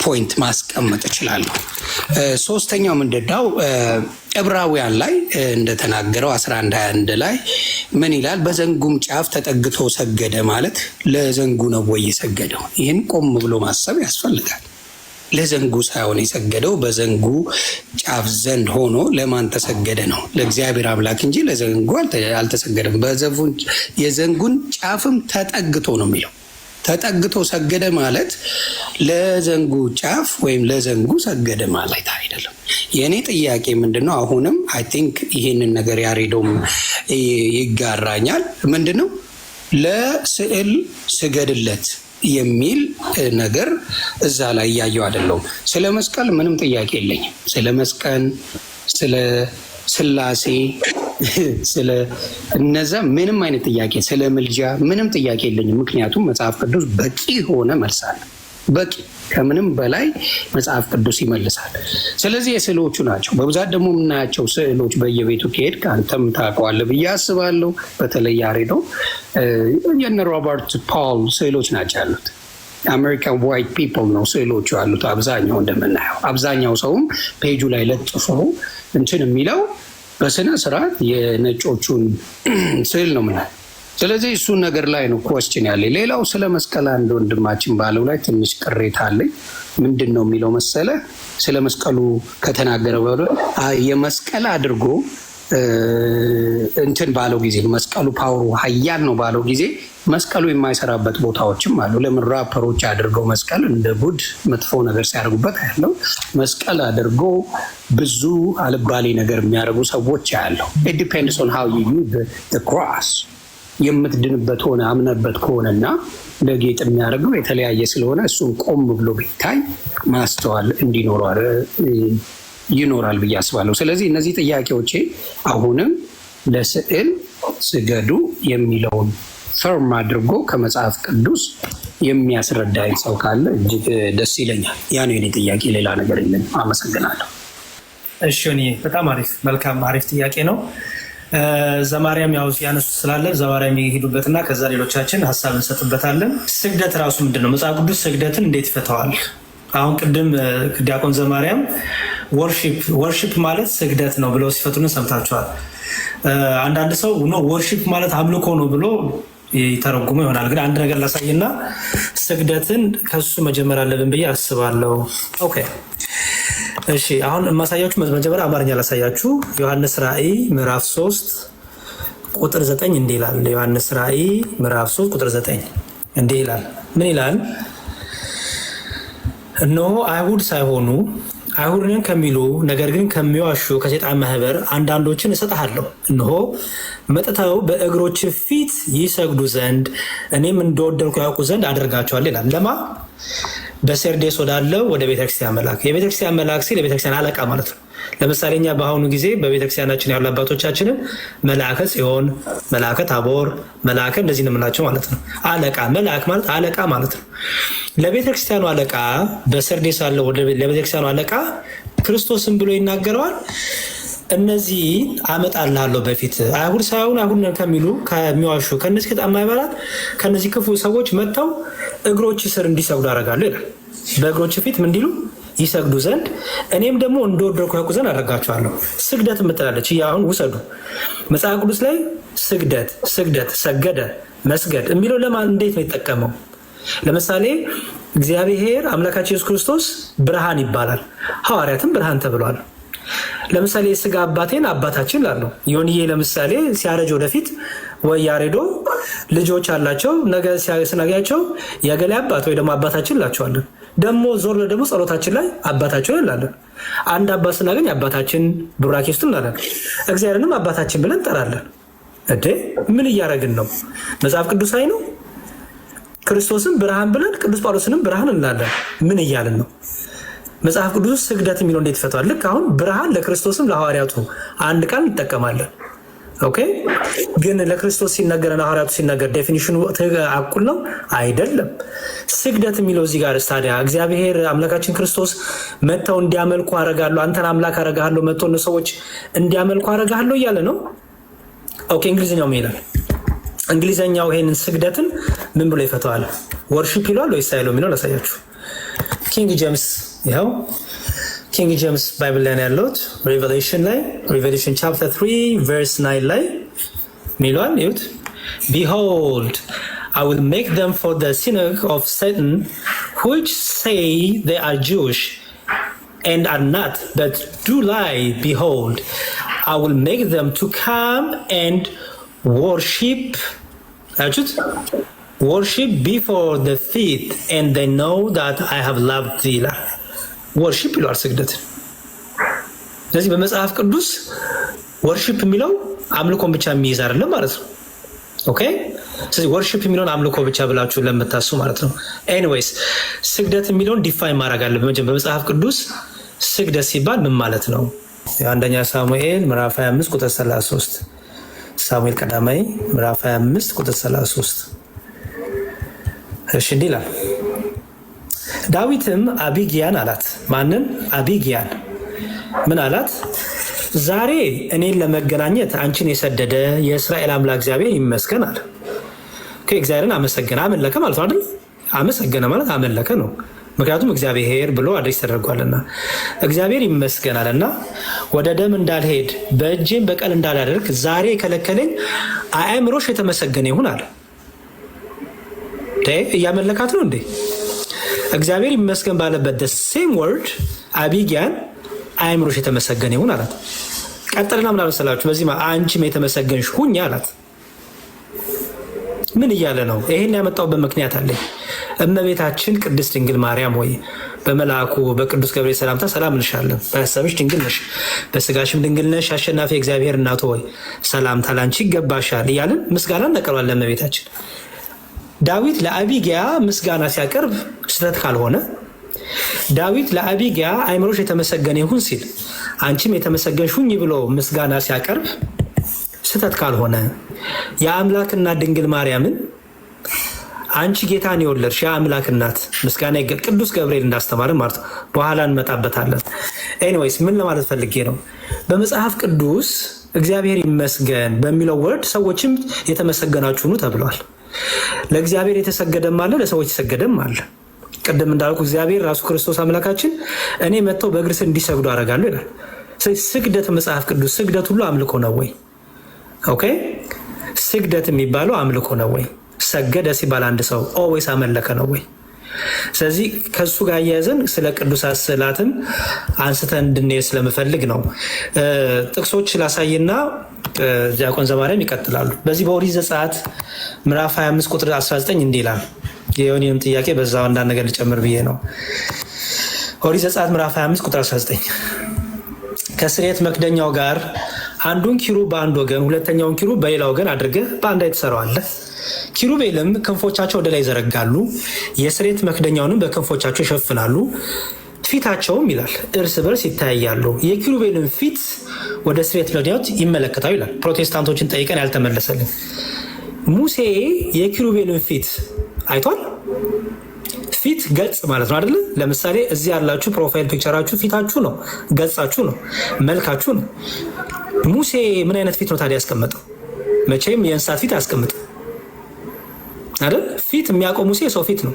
point ማስቀመጥ እችላለሁ። ሶስተኛው ምንድነው? ዕብራውያን ላይ እንደተናገረው 11:21 ላይ ምን ይላል? በዘንጉም ጫፍ ተጠግቶ ሰገደ ማለት ለዘንጉ ነው ወይ የሰገደው? ይህን ቆም ብሎ ማሰብ ያስፈልጋል። ለዘንጉ ሳይሆን የሰገደው በዘንጉ ጫፍ ዘንድ ሆኖ ለማን ተሰገደ ነው? ለእግዚአብሔር አምላክ እንጂ ለዘንጉ አልተሰገደም። የዘንጉን ጫፍም ተጠግቶ ነው የሚለው። ተጠግቶ ሰገደ ማለት ለዘንጉ ጫፍ ወይም ለዘንጉ ሰገደ ማለት አይደለም። የእኔ ጥያቄ ምንድነው? አሁንም I think ይሄንን ነገር ያሬዶም ይጋራኛል። ምንድነው? ለስዕል ስገድለት የሚል ነገር እዛ ላይ እያየው አይደለሁም። ስለ መስቀል ምንም ጥያቄ የለኝም። ስለ መስቀል፣ ስለ ስላሴ፣ ስለ እነዛ ምንም አይነት ጥያቄ፣ ስለ ምልጃ ምንም ጥያቄ የለኝም። ምክንያቱም መጽሐፍ ቅዱስ በቂ የሆነ መልስ አለ። በቂ፣ ከምንም በላይ መጽሐፍ ቅዱስ ይመልሳል። ስለዚህ የስዕሎቹ ናቸው። በብዛት ደግሞ የምናያቸው ስዕሎች በየቤቱ ከሄድክ አንተም ታውቀዋለህ ብዬ አስባለሁ። በተለይ ያሬዶ የነ ሮበርት ፓውል ስዕሎች ናቸው ያሉት። American white people ነው ስዕሎቹ ያሉት አብዛኛው እንደምናየው። አብዛኛው ሰውም ፔጁ ላይ ለጥፎ እንትን የሚለው በስነ ስርዓት የነጮቹን ስዕል ነው ምናየው። ስለዚህ እሱን ነገር ላይ ነው question ያለ። ሌላው ስለ መስቀል አንድ ወንድማችን ባለው ላይ ትንሽ ቅሬታ አለኝ። ምንድን ነው የሚለው መሰለ? ስለ መስቀሉ ከተናገረ በኋላ የመስቀል አድርጎ እንትን ባለው ጊዜ፣ መስቀሉ power ኡ ሀያል ነው ባለው ጊዜ መስቀሉ የማይሰራበት ቦታዎችም አሉ። ለምን ራፐሮች አድርገው መስቀል እንደ ጉድ መጥፎ ነገር ሲያደርጉበት ያለው፣ መስቀል አድርጎ ብዙ አልባሌ ነገር የሚያደርጉ ሰዎች ያለው። It depends on how you use the cross። የምትድንበት ሆነ አምነበት ከሆነና ለጌጥ የሚያደርገው የተለያየ ስለሆነ እሱን ቆም ብሎ ቢታይ ማስተዋል እንዲኖረው ይኖራል ብዬ አስባለሁ። ስለዚህ እነዚህ ጥያቄዎቼ አሁንም ለስዕል ስገዱ የሚለውን firm አድርጎ ከመጽሐፍ ቅዱስ የሚያስረዳኝ ሰው ካለ እጅግ ደስ ይለኛል። ያ ነው የኔ ጥያቄ፣ ሌላ ነገር የለም። አመሰግናለሁ። እሺ እኔ በጣም አሪፍ መልካም አሪፍ ጥያቄ ነው። ዘማርያም ያው ያነሱት ስላለ ዘማርያም ይሄዱበትና ከዛ ሌሎቻችን ሀሳብ እንሰጥበታለን። ስግደት ራሱ ምንድን ነው? መጽሐፍ ቅዱስ ስግደትን እንዴት ይፈተዋል? አሁን ቅድም ዲያቆን ዘማርያም worship ማለት ስግደት ነው ብለው ሲፈቱን ሰምታችኋል። አንዳንድ ሰው no፣ worship ማለት አምልኮ ነው ብሎ ይተረጉሙ ይሆናል። ግን አንድ ነገር ላሳይና ስግደትን ከሱ መጀመር አለብን ብዬ አስባለሁ። Okay፣ እሺ፣ አሁን የማሳያችሁ መጀመሪያ አማርኛ ላሳያችሁ። ዮሐንስ ራእይ ምዕራፍ 3 ቁጥር 9 እንዲህ ይላል። ዮሐንስ ራእይ ምዕራፍ 3 ቁጥር 9 እንዲህ ይላል። ምን ይላል? እነሆ አይሁድ ሳይሆኑ አይሁድ ነን ከሚሉ ነገር ግን ከሚዋሹ ከሰይጣን ማህበር አንዳንዶችን እሰጥሃለሁ። እነሆ መጥተው በእግሮችህ ፊት ይሰግዱ ዘንድ እኔም እንደወደድኩ ያውቁ ዘንድ አደርጋቸዋለሁ ይላል። ለማ? በሰርዴስ ወዳለው ወደ ቤተክርስቲያን መልአክ። የቤተክርስቲያን መልአክ ሲል የቤተክርስቲያን አለቃ ማለት ነው። ለምሳሌ እኛ በአሁኑ ጊዜ በቤተክርስቲያናችን ያሉ አባቶቻችንን መልአከ ጽዮን፣ መልአከ ታቦር፣ መልአከ እንደዚህ ነው የምንላቸው ማለት ነው። አለቃ፣ መልአክ ማለት አለቃ ማለት ነው። ለቤተክርስቲያኑ አለቃ፣ በሰርዴስ ያለው ለቤተክርስቲያኑ አለቃ ክርስቶስን ብሎ ይናገረዋል። እነዚህ አመጣልሃለሁ በፊት አይሁድ ሳይሆኑ አይሁድ ነን ከሚሉ ከሚዋሹ ከእነዚህ ከጣማ ይባላት ከእነዚህ ክፉ ሰዎች መጥተው እግሮችህ ስር እንዲሰግዱ አደርጋለሁ ይላል። በእግሮችህ ፊት ምን እንዲሉ? ይሰግዱ ዘንድ እኔም ደግሞ እንደወደድኩ ያውቁ ዘንድ አደርጋቸዋለሁ። ስግደት የምትላለች አሁን ውሰዱ። መጽሐፍ ቅዱስ ላይ ስግደት፣ ስግደት፣ ሰገደ፣ መስገድ የሚለው ለማን እንዴት ነው የተጠቀመው? ለምሳሌ እግዚአብሔር አምላካችን ኢየሱስ ክርስቶስ ብርሃን ይባላል። ሐዋርያትም ብርሃን ተብለዋል። ለምሳሌ የስጋ አባቴን አባታችን ላለው ዮንዬ ለምሳሌ ሲያረጅ ወደፊት ወይ ያሬዶ ልጆች አላቸው። ነገ ስናገኛቸው የገሌ አባት ወይ ደግሞ አባታችን እንላቸዋለን። ደግሞ ዞር ደግሞ ጸሎታችን ላይ አባታችን እንላለን። አንድ አባት ስናገኝ አባታችን ቡራኬ ስጡ እንላለን። እግዚአብሔርንም አባታችን ብለን እንጠራለን። እንዴ፣ ምን እያደረግን ነው? መጽሐፍ ቅዱሳዊ ነው። ክርስቶስን ብርሃን ብለን ቅዱስ ጳውሎስንም ብርሃን እንላለን። ምን እያልን ነው? መጽሐፍ ቅዱስ ስግደት የሚለው እንዴት ይፈቷል? ልክ አሁን ብርሃን ለክርስቶስም ለሐዋርያቱ አንድ ቃል እንጠቀማለን። Okay፣ ግን ለክርስቶስ ሲነገር ለሐዋርያቱ ሲነገር definition ኑ እኩል ነው አይደለም። ስግደት የሚለው እዚህ ጋር ታዲያ እግዚአብሔር አምላካችን ክርስቶስ መጥተው እንዲያመልኩ አረጋለሁ፣ አንተን አምላክ አረጋለሁ፣ መጥተው ሰዎች እንዲያመልኩ አረጋለሁ እያለ ነው። Okay፣ እንግሊዝኛው ምን ይላል? እንግሊዝኛው ይሄንን ስግደትን ምን ብሎ ይፈተዋል? Worship ይለዋል ወይስ አይለው የሚለው ላሳያችሁ። King James፣ ይኸው King James Bible ላይ ነው ያለሁት። Revelation ላይ፣ Revelation chapter 3 verse 9 ላይ ምን ይለዋል? ይሁት፣ "Behold, I will make them for the synagogue of Satan, which say they are Jewish and are not, but do lie. Behold, I will make them to come and worship," አያችሁት? "Worship before the feet, and they know that I have loved thee" ይላል። Worship ይለዋል ስግደት። ስለዚህ በመጽሐፍ ቅዱስ worship የሚለው አምልኮን ብቻ የሚይዝ አይደለም ማለት ነው። Okay፣ ስለዚህ worship የሚለውን አምልኮ ብቻ ብላችሁ ለምታስቡ ማለት ነው። Anyways፣ ስግደት የሚለውን define ማድረግ አለብን። በመጽሐፍ ቅዱስ ስግደት ሲባል ምን ማለት ነው? አንደኛ ሳሙኤል ምዕራፍ 25 ቁጥር 33፣ ሳሙኤል ቀዳማዊ ምዕራፍ 25 ቁጥር 33። እሺ፣ እንዲህ ይላል። ዳዊትም አቢጊያን አላት። ማንን? አቢጊያን ምን አላት? ዛሬ እኔን ለመገናኘት አንቺን የሰደደ የእስራኤል አምላክ እግዚአብሔር ይመስገን አለ። እግዚአብሔርን አመሰገነ፣ አመለከ ማለት ነው አይደል? አመሰገነ ማለት አመለከ ነው። ምክንያቱም እግዚአብሔር ብሎ address ተደርጓልና እግዚአብሔር ይመስገን አለና ወደ ደም እንዳልሄድ በእጄም በቀል እንዳላደርግ ዛሬ የከለከለኝ አእምሮሽ የተመሰገነ ይሁን አለ። እያመለካት ነው እንዴ? እግዚአብሔር ይመስገን ባለበት same word አቢጊያን አእምሮሽ የተመሰገነ ይሁን አላት። ቀጠልና ምን አልመሰላችሁ? በዚህ አንቺም የተመሰገንሽ ሁኝ አላት። ምን እያለ ነው? ይሄን ያመጣውበት ምክንያት አለኝ። እመቤታችን ቅድስት ድንግል ማርያም ሆይ በመልአኩ በቅዱስ ገብርኤል ሰላምታ ሰላም እንልሻለን። በሀሳብሽ ድንግል ነሽ፣ በስጋሽም ድንግል ነሽ። አሸናፊ እግዚአብሔር እናቱ ሆይ ሰላምታ ላንቺ ይገባሻል እያልን ምስጋና እናቀርባለን እመቤታችን። ዳዊት ለአቢጊያ ምስጋና ሲያቀርብ ስህተት ካልሆነ፣ ዳዊት ለአቢጊያ አይምሮሽ የተመሰገነ ይሁን ሲል አንቺም የተመሰገንሽ ሁኚ ብሎ ምስጋና ሲያቀርብ ስህተት ካልሆነ፣ የአምላክ እናት ድንግል ማርያምን አንቺ ጌታን የወለድሽ የአምላክ እናት ምስጋና ቅዱስ ገብርኤል እንዳስተማረ ማለት ነው። በኋላ እንመጣበታለን። Anyways ምን ለማለት ፈልጌ ነው? በመጽሐፍ ቅዱስ እግዚአብሔር ይመስገን በሚለው word ሰዎችም የተመሰገናችሁ ሁኑ ተብለዋል። ለእግዚአብሔር የተሰገደም አለ፣ ለሰዎች የተሰገደም አለ። ቅድም እንዳልኩ እግዚአብሔር ራሱ ክርስቶስ አምላካችን እኔ መጥተው በእግር ስር እንዲሰግዱ አደርጋለሁ ይላል። ስግደት መጽሐፍ ቅዱስ ስግደት ሁሉ አምልኮ ነው ወይ? Okay፣ ስግደት የሚባለው አምልኮ ነው ወይ? ሰገደ ሲባል አንድ ሰው always አመለከ ነው ወይ? ስለዚህ ከእሱ ጋር አያይዘን ስለ ቅዱሳት ስዕላትም አንስተን እንድንሄድ ስለምፈልግ ነው። ጥቅሶች ላሳይና ዲያቆን ዘማርያም ይቀጥላሉ። በዚህ በኦሪት ዘጸአት ምዕራፍ 25 ቁጥር 19 እንዲህ ይላል። የዮኒንም ጥያቄ በዛ አንዳንድ ነገር ልጨምር ብዬ ነው። ኦሪት ዘጸአት ምዕራፍ 25 ቁጥር 19 ከስርየት መክደኛው ጋር አንዱን ኪሩብ በአንድ ወገን ሁለተኛውን ኪሩብ በሌላ ወገን አድርገህ በአንድ ላይ ትሰራዋለህ። ኪሩቤልም ክንፎቻቸው ወደ ላይ ይዘረጋሉ፣ የስርየት መክደኛውንም በክንፎቻቸው ይሸፍናሉ። ፊታቸውም ይላል እርስ በርስ ይተያያሉ። የኪሩቤልም ፊት ወደ ስርየት መክደኛው ይመለከታሉ ይላል። ፕሮቴስታንቶችን ጠይቀን ያልተመለሰልን፣ ሙሴ የኪሩቤልን ፊት አይቷል። ፊት ገጽ ማለት ነው አይደለ? ለምሳሌ እዚህ ያላችሁ profile picture ኣችሁ ፊታችሁ ነው፣ ገጻችሁ ነው፣ መልካችሁ ነው። ሙሴ ምን አይነት ፊት ነው ታዲያ ያስቀመጠው? መቼም የእንስሳት ፊት አያስቀምጥም አይደል? ፊት የሚያውቀው ሙሴ የሰው ፊት ነው።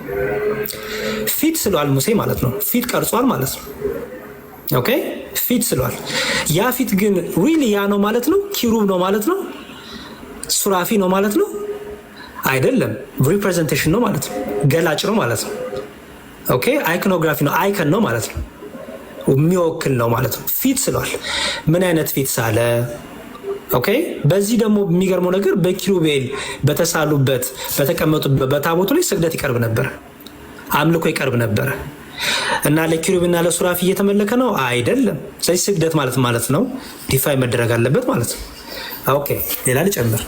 ፊት ስሏል ሙሴ ማለት ነው። ፊት ቀርጿል ማለት ነው። Okay፣ ፊት ስሏል። ያ ፊት ግን really ያ ነው ማለት ነው? ኪሩብ ነው ማለት ነው? ሱራፊ ነው ማለት ነው? አይደለም። Representation ነው ማለት ነው። ገላጭ ነው ማለት ነው። Okay፣ iconography ነው፣ icon ነው ማለት ነው። የሚወክል ነው ማለት ነው። ፊት ስሏል። ምን አይነት ፊት ሳለ? Okay። በዚህ ደግሞ የሚገርመው ነገር በኪሩቤል በተሳሉበት በተቀመጡበት በታቦቱ ላይ ስግደት ይቀርብ ነበር፣ አምልኮ ይቀርብ ነበር እና ለኪሩብና ለሱራፊ እየተመለከ ነው አይደለም። ስለዚህ ስግደት ማለት ማለት ነው define መደረግ አለበት ማለት ነው። Okay፣ ሌላ ልጨምር።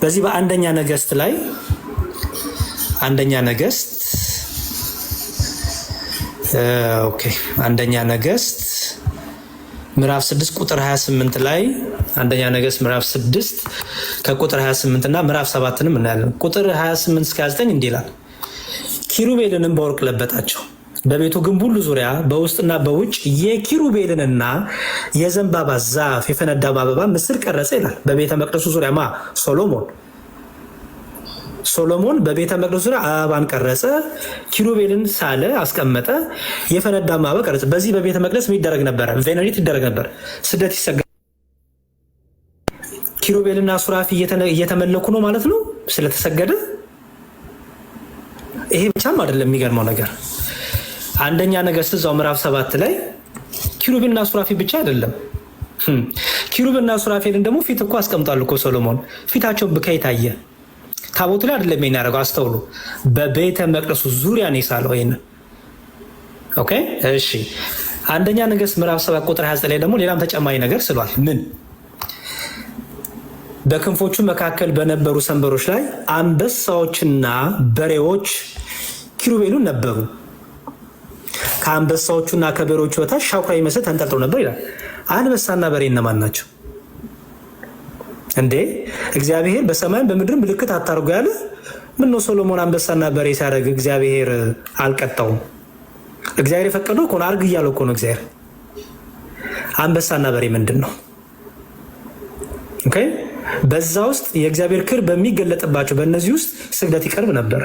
በዚህ በአንደኛ ነገስት ላይ፣ አንደኛ ነገስት፣ okay፣ አንደኛ ነገስት ምዕራፍ 6 ቁጥር 28 ላይ፣ አንደኛ ነገስት ምዕራፍ 6 ከቁጥር 28 እና ምዕራፍ 7ንም እናያለን። ቁጥር 28 እስከ 29 እንዲህ ይላል። ኪሩቤልንም በወርቅ ለበጣቸው። በቤቱ ግንብ ሁሉ ዙሪያ በውስጥና በውጭ የኪሩቤልንና የዘንባባ ዛፍ የፈነዳ አበባ ምስል ቀረጸ ይላል። በቤተ መቅደሱ ዙሪያ ማ ሶሎሞን ሶሎሞን በቤተ መቅደሱ ዙሪያ አበባን ቀረጸ፣ ኪሩቤልን ሳለ፣ አስቀመጠ፣ የፈነዳ አበባ ቀረጸ። በዚህ በቤተ መቅደስ ምን ይደረግ ነበረ? Venerate ይደረግ ነበር፣ ስግደት ይሰገድ። ኪሩቤልና ሱራፊ እየተመለኩ ነው ማለት ነው ስለተሰገደ። ይሄ ብቻም አይደለም። የሚገርመው ነገር አንደኛ ነገሥት እዛው ምዕራፍ 7 ላይ ኪሩቤልና ሱራፊ ብቻ አይደለም። ኪሩብና ሱራፌልን ደግሞ ፊት እኮ አስቀምጧል እኮ ሶሎሞን። ፊታቸውን ብከይ ታየ። ታቦቱ ላይ አይደለም ያደረገው፣ አስተውሉ። በቤተ መቅደሱ ዙሪያ ነው የሳለው ይሄን። Okay፣ እሺ። አንደኛ ነገሥት ምዕራፍ 7 ቁጥር 29 ላይ ደግሞ ሌላም ተጨማሪ ነገር ስሏል። ምን? በክንፎቹ መካከል በነበሩ ሰንበሮች ላይ አንበሳዎችና በሬዎች ኪሩቤሉን ነበሩ። ከአንበሳዎቹና ከበሬዎቹ በታች ሻኩራ ይመስል ተንጠልጥሎ ነበር ይላል። አንበሳና በሬ እነማን ናቸው? እንዴ፣ እግዚአብሔር በሰማይም በምድርም ምልክት አታርጉ ያለ ምነው ሶሎሞን አንበሳና በሬ ሲያደርግ እግዚአብሔር አልቀጣውም? እግዚአብሔር የፈቀደው እኮ ነው፣ አርግ እያለው እኮ ነው እግዚአብሔር። አንበሳና በሬ ምንድን ነው? Okay፣ በዛ ውስጥ የእግዚአብሔር ክብር በሚገለጥባቸው በእነዚህ ውስጥ ስግደት ይቀርብ ነበር።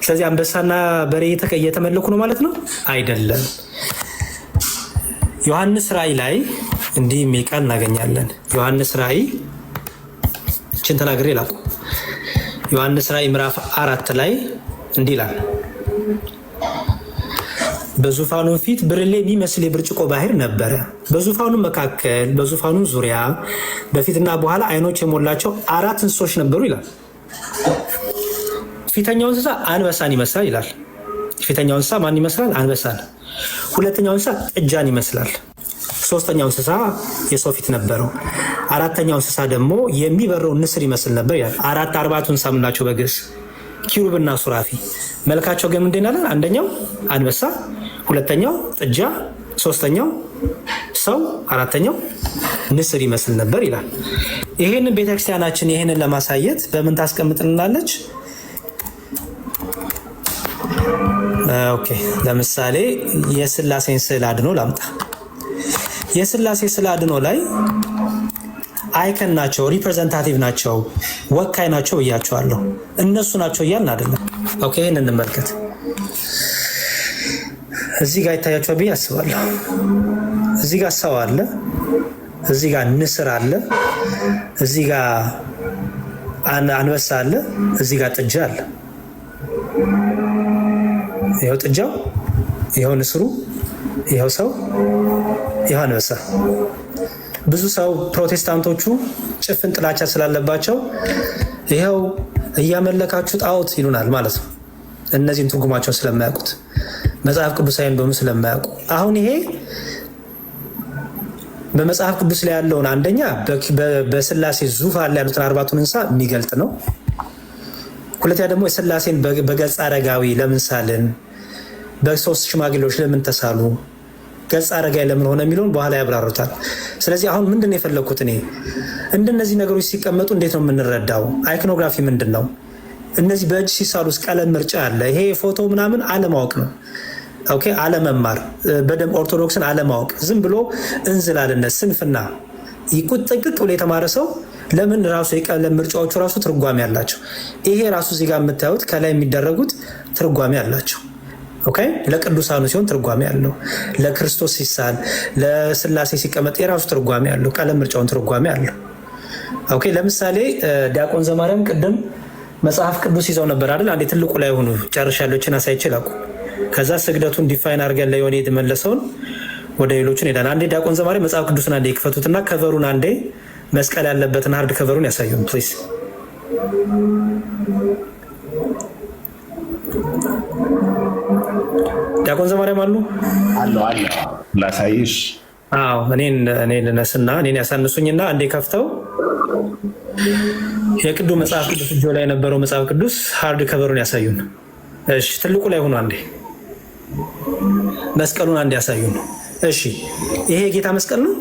ስለዚህ አንበሳና በሬ እየተመለኩ ነው ማለት ነው አይደለም። ዮሐንስ ራእይ ላይ እንዲህ የሚል ቃል እናገኛለን። ዮሐንስ ራእይ፣ እችን ተናግሬ ላቁም። ዮሐንስ ራእይ ምዕራፍ 4 ላይ እንዲህ ይላል። በዙፋኑ ፊት ብርሌ የሚመስል የብርጭቆ ባህር ነበረ። በዙፋኑ መካከል በዙፋኑ ዙሪያ በፊትና በኋላ ዓይኖች የሞላቸው አራት እንስሶች ነበሩ ይላል። ፊተኛው እንስሳ አንበሳን ይመስላል ይላል። ፊተኛው እንስሳ ማን ይመስላል? አንበሳን። ሁለተኛው እንስሳ ጥጃን ይመስላል። ሶስተኛው እንስሳ የሰው ፊት ነበረው። አራተኛው እንስሳ ደግሞ የሚበረው ንስር ይመስል ነበር ይላል። አራት አርባቱ እንስሳ ምንላቸው በግዕዝ ኪሩብና ሱራፊ። መልካቸው ግን ምንድን ይላል? አንደኛው አንበሳ፣ ሁለተኛው ጥጃ፣ ሶስተኛው ሰው፣ አራተኛው ንስር ይመስል ነበር ይላል። ይህንን ቤተክርስቲያናችን ይህንን ለማሳየት በምን ታስቀምጥልናለች? Okay፣ ለምሳሌ የስላሴን ስዕል አድኖ ላምጣ። የስላሴ ስዕል አድኖ ላይ icon ናቸው፣ representative ናቸው፣ ወካይ ናቸው ብያቸዋለሁ። እነሱ ናቸው እያልን አይደለም። Okay፣ ይህን እንመልከት። እዚህ ጋር ይታያቸዋል ብዬ አስባለሁ። እዚህ ጋር ሰው አለ፣ እዚህ ጋር ንስር አለ፣ እዚህ ጋር አንበሳ አለ፣ እዚህ ጋር ጥጃ አለ። ይኸው ጥጃው፣ ይኸው ንስሩ፣ ይኸው ሰው፣ ይኸው አንበሳ። ብዙ ሰው ፕሮቴስታንቶቹ ጭፍን ጥላቻ ስላለባቸው ይኸው እያመለካችሁ ጣዖት ይሉናል ማለት ነው። እነዚህን ትርጉማቸውን ስለማያውቁት፣ መጽሐፍ ቅዱሳዊ እንደሆኑ ስለማያውቁ። አሁን ይሄ በመጽሐፍ ቅዱስ ላይ ያለውን አንደኛ በስላሴ ዙፋን ላይ ያሉትን አርባቱን እንስሳ የሚገልጥ ነው። ሁለተኛ ደግሞ የስላሴን በገጸ አረጋዊ ለምን ሳልን፣ በሶስት ሽማግሌዎች ለምን ተሳሉ፣ ገጸ አረጋዊ ለምን ሆነ የሚለውን በኋላ ያብራሩታል። ስለዚህ አሁን ምንድን ነው የፈለግኩት እኔ እንደነዚህ ነገሮች ሲቀመጡ እንዴት ነው የምንረዳው? Iconography ምንድን ነው? እነዚህ በእጅ ሲሳሉ ውስጥ ቀለም ምርጫ አለ። ይሄ ፎቶ ምናምን አለማወቅ ነው። Okay፣ አለመማር፣ በደንብ ኦርቶዶክስን አለማወቅ፣ ዝም ብሎ እንዝላልነት፣ ስንፍና። ጥንቅቅ ብሎ የተማረ ሰው ለምን ራሱ የቀለም ምርጫዎቹ ራሱ ትርጓሜ አላቸው። ይሄ ራሱ እዚህ ጋር የምታዩት ከላይ የሚደረጉት ትርጓሜ አላቸው። Okay፣ ለቅዱሳኑ ሲሆን ትርጓሜ አለው። ለክርስቶስ ሲሳል፣ ለስላሴ ሲቀመጥ የራሱ ትርጓሜ አለው። ቀለም ምርጫውን ትርጓሜ አለው። Okay፣ ለምሳሌ ዲያቆን ዘማርያም ቅድም መጽሐፍ ቅዱስ ይዘው ነበር አይደል? አንዴ ትልቁ ላይ ሆኑ፣ ጨርሻለሁ። አሳይቼ ላቁ። ከዛ ስግደቱን define አድርገን ለዮኒ የተመለሰውን ወደ ሌሎቹ እንሄዳለን። አንዴ ዲያቆን ዘማርያም መጽሐፍ ቅዱስን አንዴ ይክፈቱትና cover ኡን አንዴ መስቀል ያለበትን hard cover ኡን ያሳዩን please። ዲያቆን ዘማርያም አሉ? አለ አለ፣ ላሳይሽ። አዎ፣ እኔ ልነስና እኔን ያሳንሱኝና አንዴ ከፍተው የቅዱ መጽሐፍ ቅዱስ እጆ ላይ የነበረው መጽሐፍ ቅዱስ hard cover ኡን ያሳዩን። እሺ፣ ትልቁ ላይ ሆኖ አንዴ መስቀሉን አንዴ ያሳዩን። እሺ፣ ይሄ የጌታ መስቀል ነው።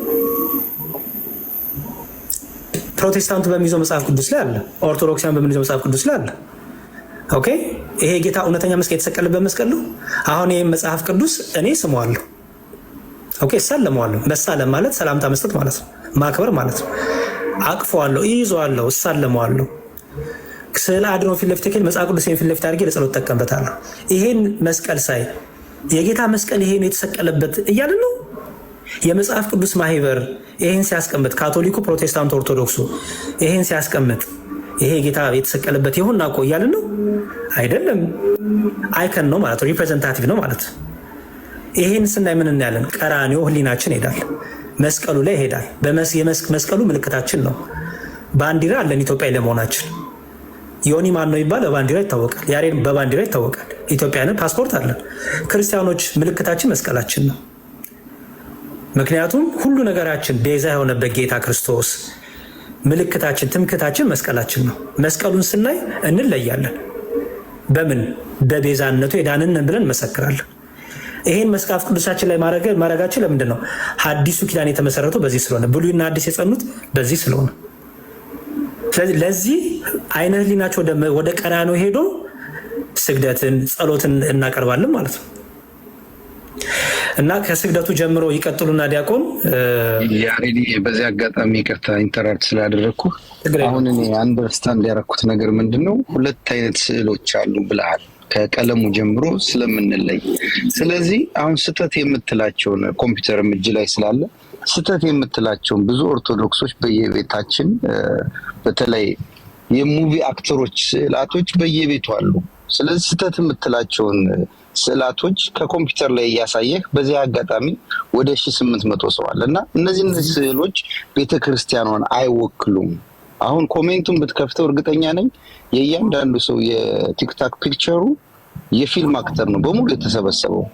ፕሮቴስታንቱ በሚይዘው መጽሐፍ ቅዱስ ላይ አለ። ኦርቶዶክሲያን በምንይዘው መጽሐፍ ቅዱስ ላይ አለ። Okay፣ ይሄ ጌታ እውነተኛ መስቀል የተሰቀለበት መስቀል ነው። አሁን ይህ መጽሐፍ ቅዱስ እኔ ስመዋለሁ። Okay፣ እሳለመዋለሁ። መሳለም ማለት ሰላምታ መስጠት ማለት ነው፣ ማክበር ማለት ነው። አቅፈዋለሁ፣ እይዘዋለሁ፣ እሳለመዋለሁ። ስዕል አድኖ ፊት ለፊት መጽሐፍ ቅዱስ ፊት ለፊት አድርጌ ለጸሎት እጠቀምበታለሁ። ይሄን መስቀል ሳይ የጌታ መስቀል ይሄ ነው የተሰቀለበት እያልን ነው። የመጽሐፍ ቅዱስ ማህበር ይሄን ሲያስቀምጥ፣ ካቶሊኩ፣ ፕሮቴስታንቱ፣ ኦርቶዶክሱ ይሄን ሲያስቀምጥ ይሄ ጌታ የተሰቀለበት ይሁንና እኮ እያልን ነው አይደለም። Icon ነው ማለት ነው፣ representative ነው ማለት ነው። ይሄን ስናይ ምን እናያለን? ቀራንዮ ህሊናችን ይሄዳል፣ መስቀሉ ላይ ይሄዳል። መስቀሉ ምልክታችን ነው። ባንዲራ አለን ኢትዮጵያዊ ለመሆናችን። ዮኒ ማን ነው ይባል በባንዲራ ይታወቃል። ያሬድ በባንዲራ ይታወቃል። ኢትዮጵያንን ፓስፖርት አለን። ክርስቲያኖች ምልክታችን መስቀላችን ነው። ምክንያቱም ሁሉ ነገራችን ቤዛ የሆነበት ጌታ ክርስቶስ ምልክታችን፣ ትምክታችን መስቀላችን ነው። መስቀሉን ስናይ እንለያለን። በምን? በቤዛነቱ የዳንን ብለን እንመሰክራለን። ይሄን መጽሐፍ ቅዱሳችን ላይ ማድረጋችን ለምንድን ነው? ሐዲሱ ኪዳን የተመሰረተው በዚህ ስለሆነ፣ ብሉይና አዲስ የጸኑት በዚህ ስለሆነ፣ ስለዚህ ለዚህ አይነ ህሊናቸው ወደ ቀራንዮ ሄዶ ስግደትን ጸሎትን እናቀርባለን ማለት ነው። እና ከስግደቱ ጀምሮ ይቀጥሉና ዲያቆን ያሬድ፣ በዚህ አጋጣሚ ይቅርታ interrupt ስላደረግኩ፣ አሁን እኔ understand ያደረኩት ነገር ምንድን ነው፣ ሁለት አይነት ስዕሎች አሉ ብለሃል ከቀለሙ ጀምሮ ስለምንለይ። ስለዚህ አሁን ስህተት የምትላቸውን ኮምፒውተርም እጅ ላይ ስላለ ስህተት የምትላቸውን ብዙ ኦርቶዶክሶች በየቤታችን በተለይ የ movie actor ኦች ስዕላቶች በየቤቱ አሉ። ስለዚህ ስህተት የምትላቸውን ስዕላቶች ከኮምፒውተር ላይ እያሳየህ በዚህ አጋጣሚ ወደ 1800 ሰው አለ እና እነዚህ ስዕሎች ቤተክርስቲያኗን አይወክሉም። አሁን comment ኡን ብትከፍተው እርግጠኛ ነኝ የእያንዳንዱ ሰው የ TikTok picture ኡ የፊልም actor ነው በሙሉ የተሰበሰበው።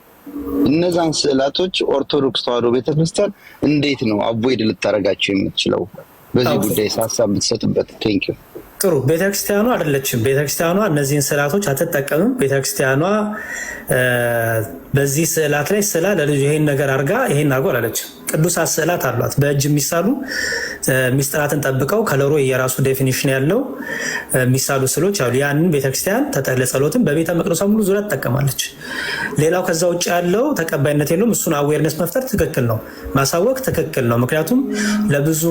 እነዛን ስዕላቶች ኦርቶዶክስ ተዋሕዶ ቤተክርስቲያን እንዴት ነው avoid ልታደርጋቸው የምትችለው? በዚህ ጉዳይ ሀሳብ ብትሰጥበት። Thank you። ጥሩ፣ ቤተክርስቲያኗ አይደለችም። ቤተክርስቲያኗ እነዚህን ስዕላቶች አትጠቀምም። ቤተክርስቲያኗ በዚህ ስዕላት ላይ ስላ ለልጁ ይሄን ነገር አርጋ ይሄን አርጎ አላለችም። ቅዱሳት ስዕላት አሏት፣ በእጅ የሚሳሉ ሚስጥራትን ጠብቀው ከለሩ የራሱ definition ያለው የሚሳሉ ስዕሎች አሉ። ያንን ቤተክርስቲያን ለጸሎትም በቤተ መቅደሷ ሙሉ ዙሪያ ትጠቀማለች። ሌላው ከዛ ውጭ ያለው ተቀባይነት የለውም። እሱን awareness መፍጠር ትክክል ነው፣ ማሳወቅ ትክክል ነው። ምክንያቱም ለብዙ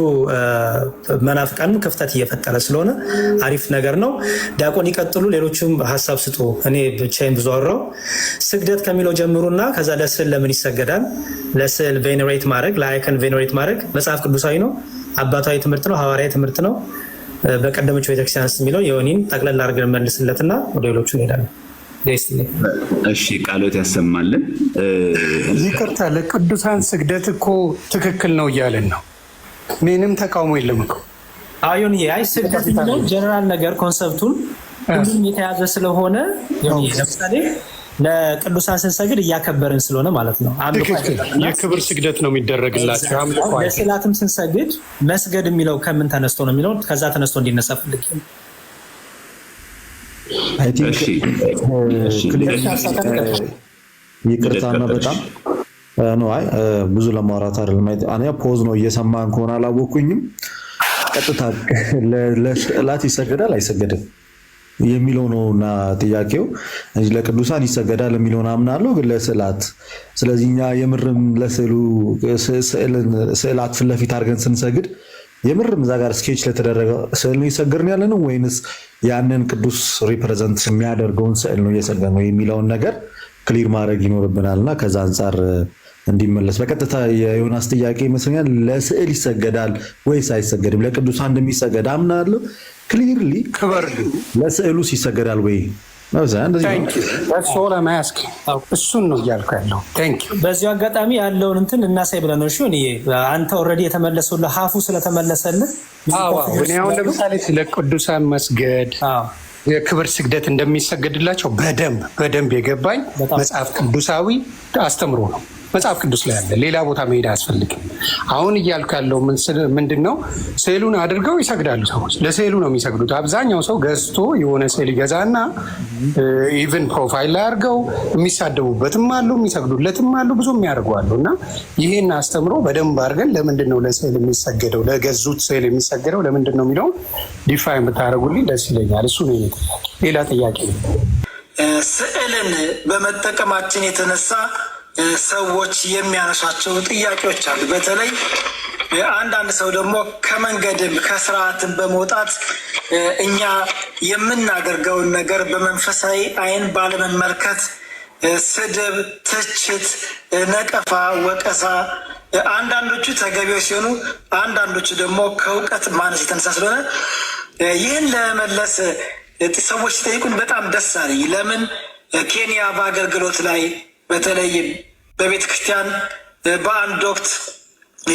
መናፍቃን ክፍተት እየፈጠረ ስለሆነ አሪፍ ነገር ነው። ዲያቆን ይቀጥሉ፣ ሌሎቹም ሀሳብ ስጡ። እኔ ብቻዬን ብዙ አወራሁ። ስግደት ከሚለው ጀምሩና ከዛ ለስዕል ለምን ይሰገዳል? ለስዕል venerate ማድረግ፣ ለ icon venerate ማድረግ መጽሐፍ ቅዱሳዊ ነው፣ አባታዊ ትምህርት ነው፣ ሐዋርያዊ ትምህርት ነው። በቀደመችው ቤተክርስቲያን የሚለው የዮኒን ጠቅለል አድርገን መልስለትና ወደ ሌሎቹ እንሄዳለን። እሺ፣ ቃሎት ያሰማልን። ይቅርታ፣ ለቅዱሳን ስግደት እኮ ትክክል ነው እያለን ነው። ምንም ተቃውሞ የለም እኮ። አዮን፣ አይ ስግደት የሚለው ጀነራል ነገር concept ኡን ሁሉም የተያዘ ስለሆነ፣ ለምሳሌ ለቅዱሳን ስንሰግድ እያከበርን ስለሆነ ማለት ነው። የክብር ስግደት ነው የሚደረግላቸው። አምልኮ። ለስዕላትም ስንሰግድ መስገድ የሚለው ከምን ተነስቶ ነው የሚለው ከዛ ተነስቶ እንዲነሳ ፈልጌ ነው። I think ይቅርታና በጣም no፣ አይ ብዙ ለማውራት አይደለም። አንያ pause ነው፣ እየሰማን ከሆነ አላወኩኝም። ቀጥታ ለስዕላት ይሰገዳል አይሰገድም የሚለው ነው እና ጥያቄው እንጂ ለቅዱሳን ይሰገዳል የሚለውን አምናለሁ፣ ግን ለስዕላት፣ ስለዚህ እኛ የምርም ለስዕሉ ስዕላት ፊት ለፊት አድርገን ስንሰግድ የምርም እዛ ጋር sketch ለተደረገ ስዕል ነው እየሰገድን ያለ ነው ወይንስ ያንን ቅዱስ represent የሚያደርገውን ስዕል ነው እየሰገድን ነው የሚለውን ነገር clear ማድረግ ይኖርብናል እና ከዛ አንጻር እንዲመለስ በቀጥታ የዮናስ ጥያቄ ይመስለኛል። ለስዕል ይሰገዳል ወይስ አይሰገድም? ለቅዱሳን እንደሚሰገድ አምናለሁ። Clearly ለስዕሉስ ይሰገዳል ወይ? እሱን ነው እያልኩ ያለው። በዚሁ አጋጣሚ ያለውን እንትን እናሳይ ብለን ነው። እሺ አንተ already የተመለሰልህ ሀፉ ስለተመለሰልህ እኔ አሁን ለምሳሌ ስለ ቅዱሳን መስገድ የክብር ስግደት እንደሚሰገድላቸው በደንብ በደንብ የገባኝ መጽሐፍ ቅዱሳዊ አስተምሮ ነው። መጽሐፍ ቅዱስ ላይ አለ። ሌላ ቦታ መሄድ አያስፈልግም። አሁን እያልኩ ያለው ምንድን ነው? ስዕሉን አድርገው ይሰግዳሉ ሰዎች። ለስዕሉ ነው የሚሰግዱት። አብዛኛው ሰው ገዝቶ የሆነ ስዕል ይገዛና even profile ላይ አድርገው የሚሳደቡበትም አሉ፣ የሚሰግዱለትም አሉ፣ ብዙ የሚያደርጉ አሉ። እና ይህን አስተምሮ በደንብ አድርገን ለምንድን ነው ለስዕል የሚሰገደው፣ ለገዙት ስዕል የሚሰገደው ለምንድን ነው የሚለውን define ብታደርጉልኝ ደስ ይለኛል። እሱ ነው። ሌላ ጥያቄ ነው። ስዕልን በመጠቀማችን የተነሳ ሰዎች የሚያነሷቸው ጥያቄዎች አሉ። በተለይ አንዳንድ ሰው ደግሞ ከመንገድም ከስርዓትም በመውጣት እኛ የምናደርገውን ነገር በመንፈሳዊ ዓይን ባለመመልከት ስድብ፣ ትችት፣ ነቀፋ፣ ወቀሳ አንዳንዶቹ ተገቢዎች ሲሆኑ፣ አንዳንዶቹ ደግሞ ከእውቀት ማነስ የተነሳ ስለሆነ ይህን ለመመለስ ሰዎች ሲጠይቁን በጣም ደስ አለኝ። ለምን ኬንያ በአገልግሎት ላይ በተለይ በቤተ ክርስቲያን በአንድ ወቅት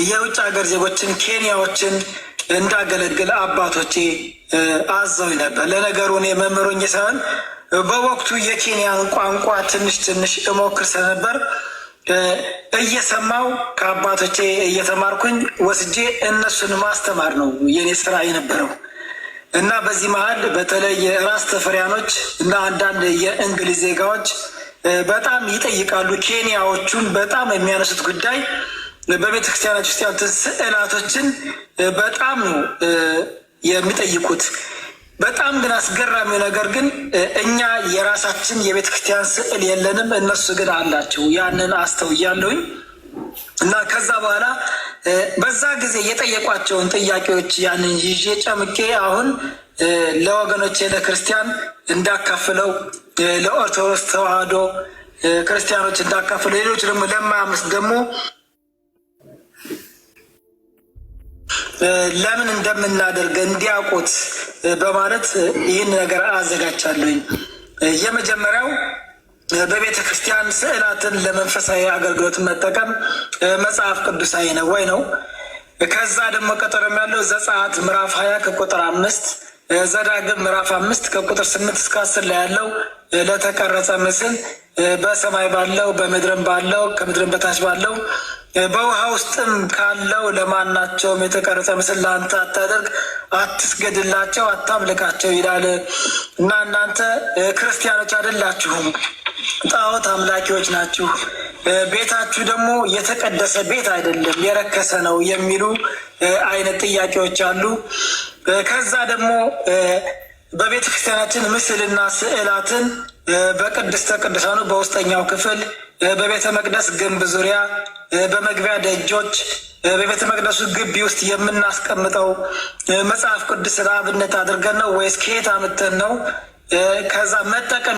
የውጭ ሀገር ዜጎችን ኬንያዎችን እንዳገለግል አባቶቼ አዘውኝ ነበር። ለነገሩ እኔ መምህር ሆኜ ሳይሆን በወቅቱ የኬንያን ቋንቋ ትንሽ ትንሽ እሞክር ስለነበር እየሰማው ከአባቶቼ እየተማርኩኝ ወስጄ እነሱን ማስተማር ነው የኔ ስራ የነበረው። እና በዚህ መሀል በተለይ ራስ ተፈሪያኖች እና አንዳንድ የእንግሊዝ ዜጋዎች በጣም ይጠይቃሉ። ኬንያዎቹን በጣም የሚያነሱት ጉዳይ በቤተ ክርስቲያናች ውስጥ ያሉትን ስዕላቶችን በጣም ነው የሚጠይቁት። በጣም ግን አስገራሚው ነገር ግን እኛ የራሳችን የቤተ ክርስቲያን ስዕል የለንም፣ እነሱ ግን አላቸው። ያንን አስተውያለሁኝ። እና ከዛ በኋላ በዛ ጊዜ የጠየቋቸውን ጥያቄዎች ያንን ይዤ ጨምቄ አሁን ለወገኖቼ ለክርስቲያን እንዳካፍለው፣ ለኦርቶዶክስ ተዋህዶ ክርስቲያኖች እንዳካፍለው፣ ሌሎች ደግሞ ለማያምኑት ደግሞ ለምን እንደምናደርግ እንዲያውቁት በማለት ይህን ነገር አዘጋጅቻለሁኝ። የመጀመሪያው በቤተ ክርስቲያን ስዕላትን ለመንፈሳዊ አገልግሎት መጠቀም መጽሐፍ ቅዱሳዊ ነው ወይ ነው። ከዛ ደግሞ ቀጠሮም ያለው ዘጸአት ምዕራፍ 20 ከቁጥር 5፣ ዘዳግም ምዕራፍ 5 ከቁጥር 8 እስከ 10 ላይ ያለው ለተቀረጸ ምስል በሰማይ ባለው፣ በምድርም ባለው፣ ከምድርም በታች ባለው፣ በውሃ ውስጥም ካለው ለማናቸውም የተቀረጸ ምስል ለአንተ አታደርግ፣ አትስገድላቸው፣ አታምልካቸው ይላል። እና እናንተ ክርስቲያኖች አይደላችሁም፣ ጣዖት አምላኪዎች ናችሁ። ቤታችሁ ደግሞ የተቀደሰ ቤት አይደለም፣ የረከሰ ነው የሚሉ አይነት ጥያቄዎች አሉ። ከዛ ደግሞ በቤተ ክርስቲያናችን ምስልና ስዕላትን በቅድስተ ቅዱሳኑ በውስጠኛው ክፍል፣ በቤተ መቅደስ ግንብ ዙሪያ፣ በመግቢያ ደጆች፣ በቤተ መቅደሱ ግቢ ውስጥ የምናስቀምጠው መጽሐፍ ቅዱስ አብነት አድርገን ነው ወይስ ከየት አምጥተን ነው? ከዛ መጠቀም